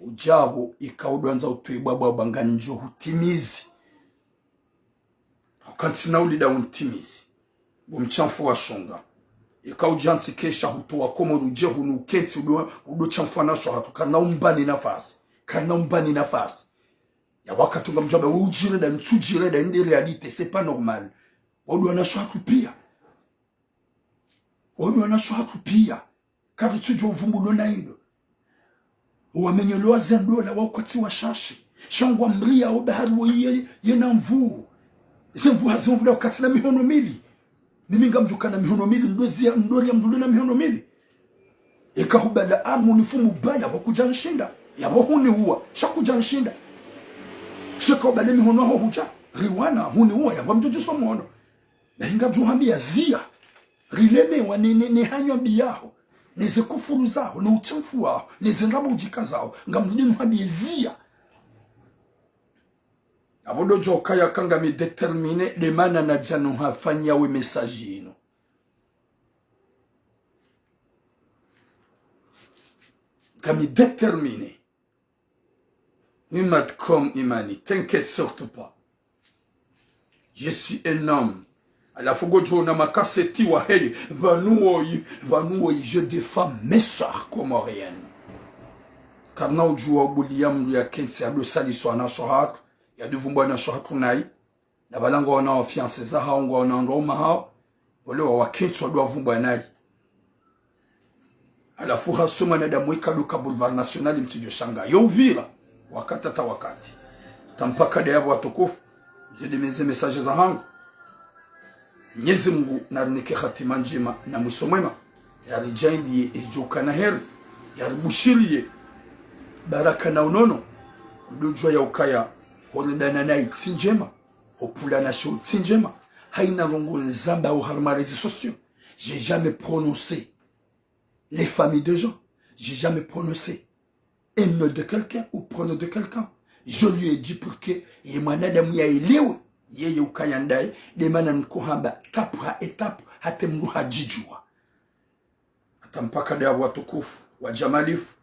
Udjapvo ika udjwandza utwe bwabwabwa ngamdjo hutimizi. Hauka ntsina ulida untimizi. Bo mshamfu wa shonga. Ika udjantsi kesha hutowa Komori udje hunu ukentsi udo, udo shamfwa na sho hatru. Karina umbani nafasi. Karina umbani nafasi. Ya wakati ngamdjwamba, we udjirenda, ntsudjirenda, inde réalité, c'est pas normal. Wandru wana sho hatru piya. Wandru wana sho hatru piya. Karitsudjuwa uvumbulo na ido. Wamenyelewa ze ndola wa ukwatsi wa shashi. Sha ngwamriya wo bahari wo ye, yena nvuu. Ze nvuu hazi mvuda wakati na mihono mili. Nimi ngamdjuka na mihono mili, mdwezi ya, mdweri ya mdru na mihono mili. Eka hubala amu ni fumu baya, wa kudja nshinda. Yapvo huniuwa, sha kudja nshinda. Sha eka hubale mihono yaho hudja, riwana, huniuwa, yapvo mdjodjuso mhono. Na inga djuhambiya ziya, rilemewa ne, ne, ne hanywa mbi yaho, ne ze kufuru zaho, ne ushamfu waho, ne ze ndrabo udjika zaho, ngamdini hambiye ziya. Apvo ndo djo kaya ka ngami déterminé, nde mana nadja nuhafanya we message inu. Ngami déterminé. Imad comme Imani, t'inquiète surtout pas. Je suis un homme. Halafu ngodjo ona makaseti wa heye, pvanu woyi, pvanu woyi, je défends mes sœurs comoriennes. Karina udjuwa ubuliya mndru ya kentsi, ya ndo saliswa na sho hatru, ya ndo vumbwa na sho hatru nayi. Na pvala ngwaona wa fiancé zahawo, ngwaona wandru waume hawo, wale wa wakentsi wa ndo wavumbwa nayi. Halafu hasoma na damu ika ndo ka Boulevard National mtsidjo shanga. Yo upvira, wakati hata wakati. Hata mpaka ndeyapvo watukufu, zidimize message zahangu. Mnyezi Mungu narinike hatima ndjema na mwiso mwema. Yaridjaanliye edjo kana heri. Yaribushiriye baraka na unono. Ndo djuwa ya ukaya, horedana nayi tsi ndjema. Hopvulana sho tsi ndjema. Hayina ndrongo ndzambao harumwa réseaux sociaux. J'ai jamais prononcé les familles de gens. J'ai jamais prononcé un nom de quelqu'un ou prénom de quelqu'un. Je lui ai dit pour que ye mwanadamu yaelewe, yeye ukaya ndaye, nde mana nkohamba étape ha étape, hata mndru hadjidjuwa. Hata mpaka ndeyapvo watukufu, wadjamalifu.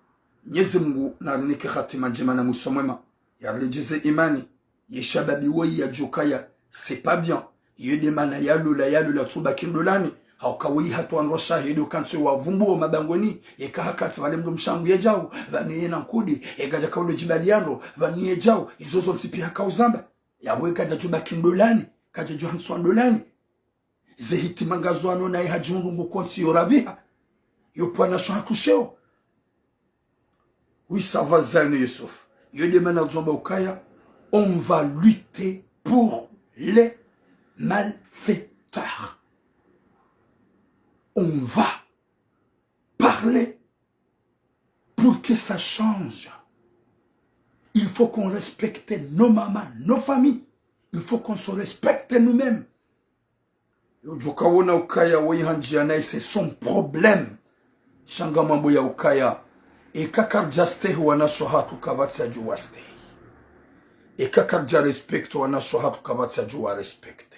Mnyezi Mungu narinike hatima ndjema na mwiso mwema. Yariredjeze imani. Ye shababi woyi yadjo kaya, c'est pas bien. Yo nde mana yalola, yalola tsu baki ndolani. Hauka woyi hata wandru washahe ndo kantsi wavumbuo mabangweni. Yeka hakantsi pvale mndru mshe hangu yedjau, pvanu yena nkudi, yeka kadja kaulo djibali yandro, pvanu yedjau, izo zontsi piya hakauzamba. Yapvo yeka kadja djo baki ndolani, kadja djo hantsiwa ndolani. Ze hitima ngazo ano nayi hadjihundru ngu kontsi yo rapviha. Yo pvwana sho hatru sheo. Oui, ça va, Zainu Youssouf. Yo nde mana djomba ukaya, on va lutter pour les malfaiteurs. On va parler pour que ça change. Il faut qu'on respecte nos mamans, nos familles. Il faut qu'on se respecte nous-mêmes. Yo djo kawona ukaya woyi handjiya nayi c'est son problème. Sha ngamwambo ya ukaya, Eka karidja stehi wanashe hatru kapvatsi adjo wastehi. Eka karidja respecte wanashe hatru kapvatsi adjo warespecte.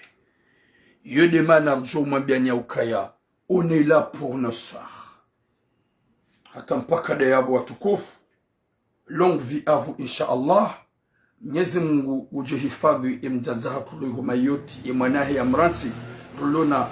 Iyo nde mana ridjo mwambiani ukaya, on est là pour nos sœurs. Hata mpaka ndayapvo watukufu. Longue vie à vous, insha Allah. Mnyezi Mungu udje hifadhwi ye mdzadze hatru uliyo ho Mayotte, ye mwana hahe ya mrantsi, rilo na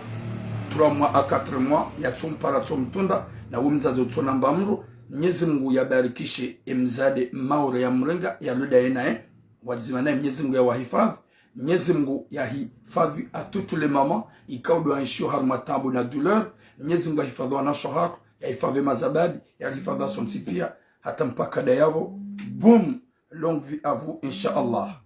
trois mois à quatre mois, yatsompara tsomtunda, na wo mdzadze utsona mba mdru. Mnyezi Mungu yabarikishe ye mdzadze Maore ya mrenga, yalo ndaye naye, wadzima naye Mnyezi Mungu yawahifadhwi. Mnyezi Mungu yahifadhwi à toutes les mamans, ikao ndo waenshio harumwa taabu na douleur. Mnyezi Mungu yahifadhwi wanashe hatru, yahifadhwi mazababi, yahifadhwi sontsi pia, hata mpaka ndayapvo. Boum, longue vie à vous, insha Allah.